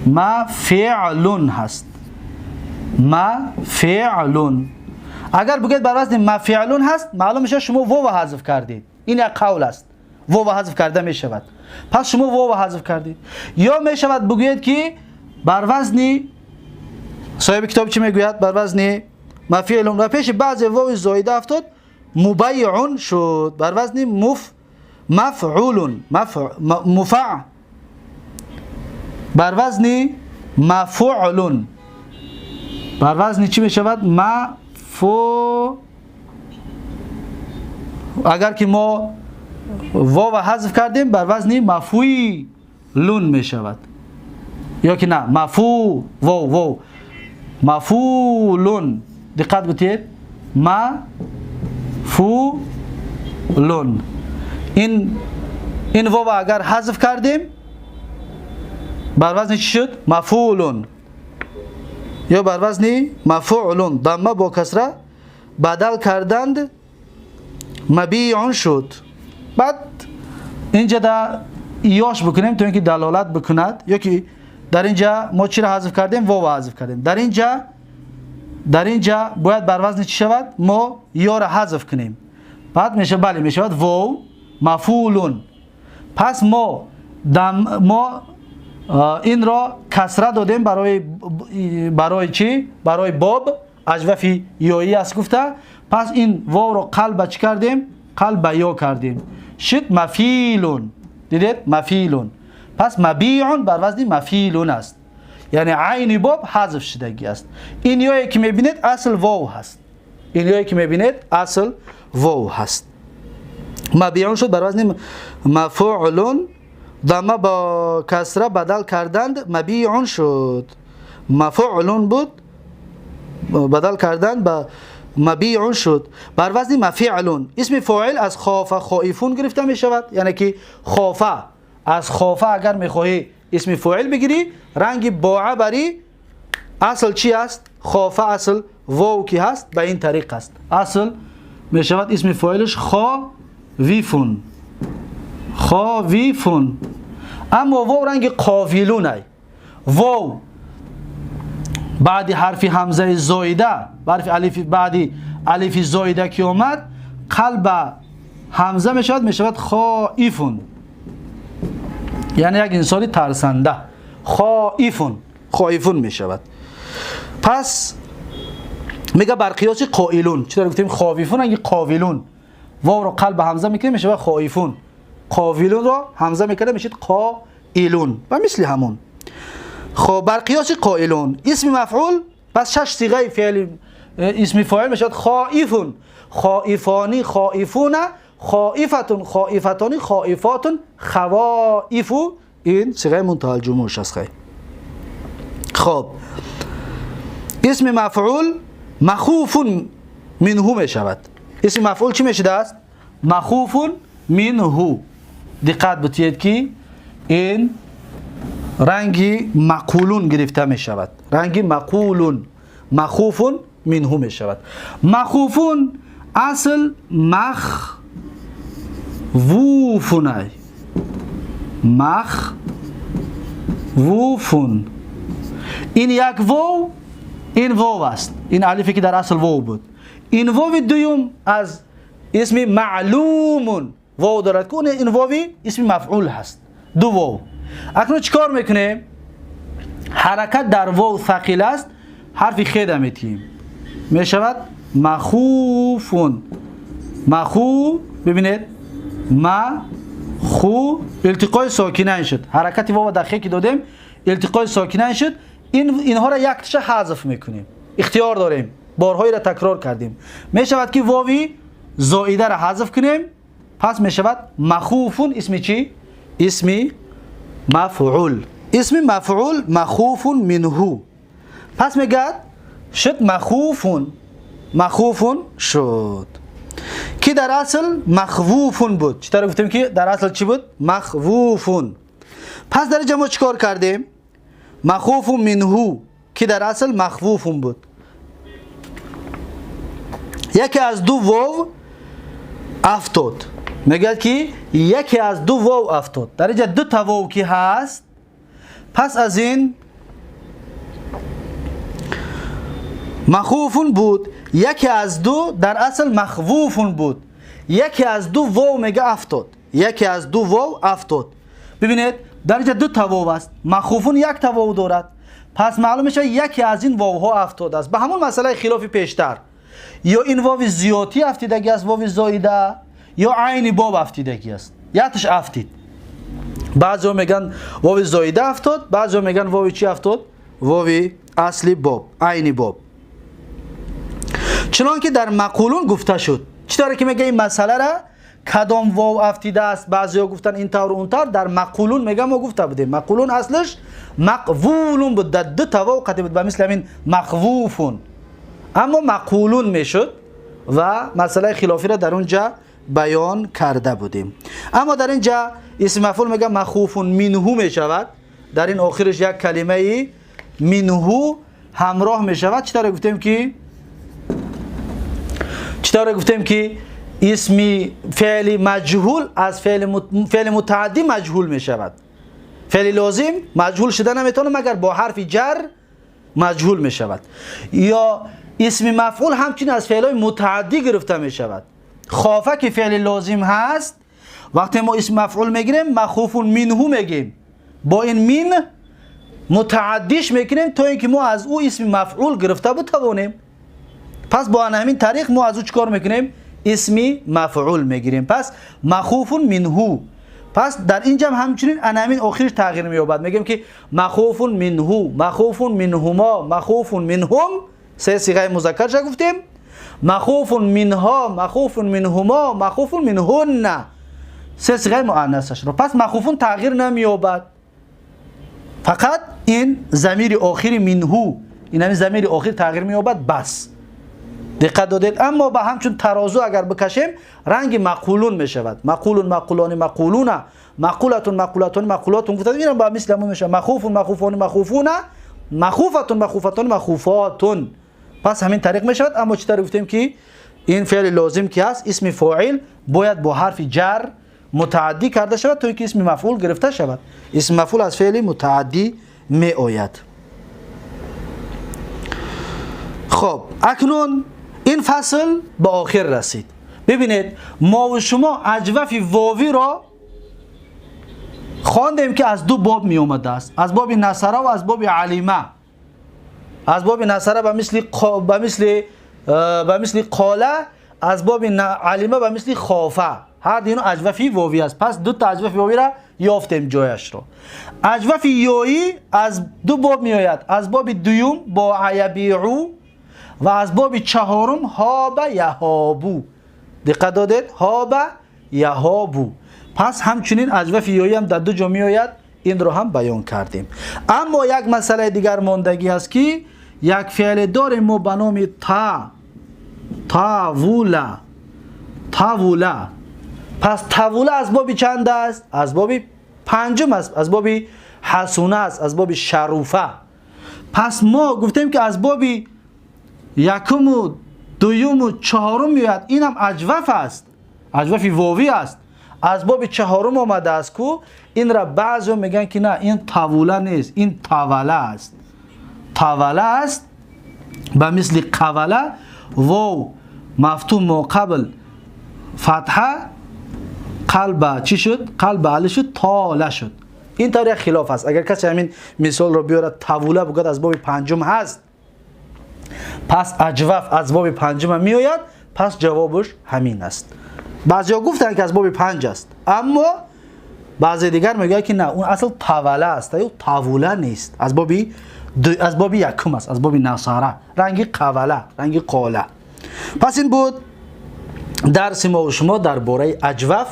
мафеълун ҳаст, мафеълун. Агар бигӯед бар вазни мафеълун ҳаст, маълум мешавад, шумо вова ҳазф кардед. Ин як қавл аст, вова ҳазф карда мешавад, пас шумо вова ҳазф кардед. Ё мешавад бигӯед, ки бар вазни, соҳиби китоб чӣ мегӯяд? Бар вазни мафеълун ва пеши баъзе вови зоида афтод, мубайъун шуд, бар вазни мафъулун, муфаъ, бар вазни мафъулун. Бар вазни чӣ мешавад? Мафу. Агар ки мо вова ҳазф кардем, бар вазни мафуилун мешавад, ё ки на, мафу, вов, вов, мафулун. Диққат битиед, мафулун. Ин вова агар ҳазф кардем, бар вазни чӣ шуд? Мафулун ё бар вазни мафъулун, дамма бо касра бадал карданд, мабиун шуд. Баъд инҷа да ёш бикунем, то ин ки далолат бикунад, ё ки дар инҷа мо чиро ҳазф кардем? Вова ҳазф кардем. Дар инҷа бояд бар вазни чӣ шавад? Мо ёро ҳазф кунем, баъд мешавад, бале, мешавад вов, мафулун. Пас мо инро касра додем барои чӣ? Барои боб аҷвафи ёӣ аст гуфта. Пас ин вовро қалба чӣ кардем? Қалба ё кардем, шуд мафилун. Дидед, мафилун. Пас мабиун бар вазни мафилун аст, яъне айни боб ҳазф шудагӣ аст. Ин ёе ки мебинед, асл вов ҳаст. Ин ёе ки мебинед, асл вов ҳаст. Мабиун шуд бар вазни мафъулун, дамма бо касра бадал карданд, мабиун шуд. Мафъулун буд, бадал карданд, ба мабиун шуд, бар вазни мафеълун. Исми фоил аз хофа хоифун гирифта мешавад, яъне ки хофа, аз хофа агар мехоҳӣ исми фоил бигирӣ, ранги боа барӣ, асл чӣ аст? Хофа, асл вов ки ҳаст, ба ин тариқ аст. Асл мешавад исми фоилш ховифун, ховифун. Аммо вов ранги қовилун ай, вов баъди ҳарфи ҳамзаи зоида, ҳарфи алиф, баъди алифи зоида ки омад, қалба ҳамза мешавад, мешавад хоифун, яъне як инсони тарсанда. Хоифун, хоифун мешавад. Пас мега бар қиёси қоилун. Чӣ гуфтем? Ховифун ранги қовилун, вовро қалба ҳамза мекунем, мешавад хоифун, қовилунро ҳамза мекардем, мешид қоилун, ба мисли ҳамон. Хоб, бар қиёси қоилун исми мафъул. Пас шаш сиғаи феъли исми фоил мешавад: хоифун, хоифони, хоифуна, хоифатун, хоифатони, хоифотун, хавоифу. Ин сиғаи мунтаҳалҷумӯш аст. Хай, хоб, исми мафъул махуфун минҳу мешавад. Исми мафъул чӣ мешудааст? Махуфун минҳу. Диққат битиед, ки ин ранги мақулун гирифта мешавад. ранги мақулун, махуфун минҳу мешавад. Махуфун асл махвуфунай, махвуфун. Ин як вов, ин вов аст, ин алифе ки дар асл вов буд. Ин вови дуюм аз исми маълумун вов дорад, ки ин вови исми мафъул ҳаст, ду вов. Акнун чӣ кор мекунем? Ҳаракат дар вов сақил аст, ҳарфи хеда метиҳем, мешавад махуфун. Маху, бибинед, ма ху, илтиқои сокинайн шуд. Ҳаракати вова дар хе ки додем, илтиқои сокинайн шуд. Инҳоро якташа ҳазф мекунем, ихтиёр дорем, борҳоеро такрор кардем. Мешавад ки вови зоидаро ҳазф кунем, пас мешавад махуфун. Исми чӣ? Исми мафъул, исми мафъул махуфун минҳу. Пас мегӯяд, шуд махуфун, махуфун шуд, ки дар асл махвуфун буд. Чӣ тавр гуфтем, ки дар асл чӣ буд? Махвуфун. Пас дар инҷа мо чӣ кор кардем? Махуфун минҳу, ки дар асл махвуфун буд, яке аз ду вов афтод. Мегӯяд, ки яке аз ду вов афтод. Дар инҷа ду та вов ки ҳаст, пас аз ин махуфун буд, яке аз ду, дар асл махвуфун буд, яке аз ду вов, мега, афтод, яке аз ду вов афтод. Бибинед, дар инҷа ду та вов аст, махуфун як та вов дорад. Пас маълум мешавад, яке аз ин вовҳо афтодааст. Ба ҳамон масъалаи хилофи пештар: ё ин вови зиёдтӣ афтидагӣ аст, вови зоида, ё айни боб афтидагӣ аст, якташ афтид. Баъзеҳо мегӯянд, вови зоида афтод, баъзеҳо мегӯянд, вови чӣ афтод? Вови асли боб, айни боб, чунон ки дар мақулун гуфта шуд. Чӣ тавре ки мега, ин масъалара кадом вов афтидааст, баъзеҳо гуфтан ин тавр, он тавр. Дар мақулун, мега, мо гуфта будем, мақулун аслаш мақвулун буд, дар ду та вов қатӣ буд, ба мисли ҳамин махвуфун, аммо мақулун мешуд ва масъалаи хилофиро дар он ҷа баён карда будем. Аммо дар ин ҷа исми мафъул, мега, махуфун минҳу мешавад. Дар ин охираш як калимаи минҳу ҳамроҳ мешавад. Чӣ тавре гуфтем, ки исми феъли маҷҳул аз феъли мутааддӣ маҷҳул мешавад. Феъли лозим маҷҳул шуда наметавонад, магар бо ҳарфи ҷар маҷҳул мешавад. Ё исми мафъул ҳамчунин аз феълҳои мутааддӣ гирифта мешавад. Хофа ки феъли лозим ҳаст, вақте мо исми мафъул мегирем, махуфун минҳу мегем, бо ин мин мутааддиш мекунем, то ин ки мо аз ӯ исми мафъул гирифта битавонем. Пас бо ана ҳамин тариқ мо аз ӯ чӣ кор мекунем? Исми мафъул мегирем. Пас махуфун минҳу. Пас дар инҷам ҳамчунин ана ҳамин охириш тағйир меёбад. Мегӯем, ки махуфун минҳу, махуфун минҳумо, махуфун минҳум, се сиғаи музаккарша гуфтем, махуфун минҳо, махуфун минҳумо, махуфун минҳунна, се сиғаи муаннасашро. Пас махуфун тағйир намеёбад, фақат ин замири охири минҳу, ин ҳамин замири охир тағйир меёбад, бас. Диққат додед? Аммо ба ҳамчун тарозу агар бикашем, ранги мақулун мешавад. Мақулун, мақулони, мақулуна, мақулатун, мақулатони, мақулотун гуфта, инам ба мисли ҳамон мешавад: махуфун, махуфони, махуфуна, махуфатун, махуфатони, махуфотун. Пас ҳамин тариқ мешавад. Аммо чӣ тавр гуфтем, ки ин феъли лозим ки ҳаст, исми фоил бояд бо ҳарфи ҷар мутааддӣ карда шавад, то ин ки исми мафъул гирифта шавад. Исми мафъул аз феъли мутааддӣ меояд. Хоб, акнун ин фасл ба охир расид. Бибинед, мо шумо аҷвафи вовиро хондем, ки аз ду боб меомадааст: аз боби насара ва аз боби алима. Аз боби насара ба мисли қола, аз боби алима ба мисли хофа. Ҳар ду ино аҷвафи вовӣ аст. Пас дута аҷвафи вовиро ёфтем ҷояшро. Аҷвафи ёӣ аз ду боб меояд: аз боби дуюм бо ябиу ва аз боби чаҳорум ҳоба яҳобу. Диққат додед? Ҳоба яҳобу. Пас ҳамчунин аҷвафи ёӣ ҳам дар ду ҷо меояд, инро ҳам баён кардем. Аммо як масъалаи дигар мондагӣ аст, ки як феъле дорем мо ба номи та тавула, тавула. Пас тавула аз боби чанд аст? Аз боби панҷум аст, аз боби ҳасуна аст, аз боби шаруфа. Пас мо гуфтем, ки аз боби якуму дуюму чаҳорум меояд. Инам аҷваф аст, аҷвафи вовӣ аст, аз боби чаҳорум омадааст ку. Инра баъзео мегӯянд, ки на, ин тавула нест, ин тавала аст, тавала аст, ба мисли қавала, вов мафтуҳ моқабл фатҳа, қалба чӣ шуд? Қалба али шуд, тола шуд. Ин тавр як хилоф аст. Агар касе ҳамин мисолро биёрад, тавула бугӯяд, аз боби панҷум ҳаст, пас аҷваф аз боби панҷума меояд. Пас ҷавобаш ҳамин аст. Баъзеҳо гуфтанд, ки аз боби панҷ аст, аммо баъзе дигар мегӯяд, ки на, он асл тавала аст, ё тавула нест, аз боби якум аст, аз боби насара, ранги қавала, ранги қола. Пас ин буд дарси мо шумо дар бораи аҷваф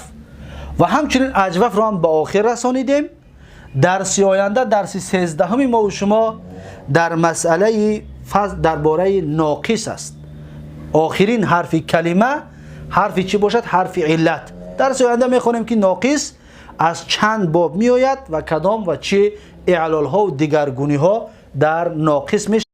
ва ҳамчунин аҷвафро ҳам ба охир расонидем. Дарси оянда, дарси 13-уми мо шумо, дар масъалаи дар бораи ноқис аст. Охирин ҳарфи калима ҳарфи чӣ бошад? Ҳарфи иллат. Дарси оянда мехонем, ки ноқис аз чанд боб меояд ва кадом ва чӣ эълолҳо дигаргуниҳо дар ноқис мешавад.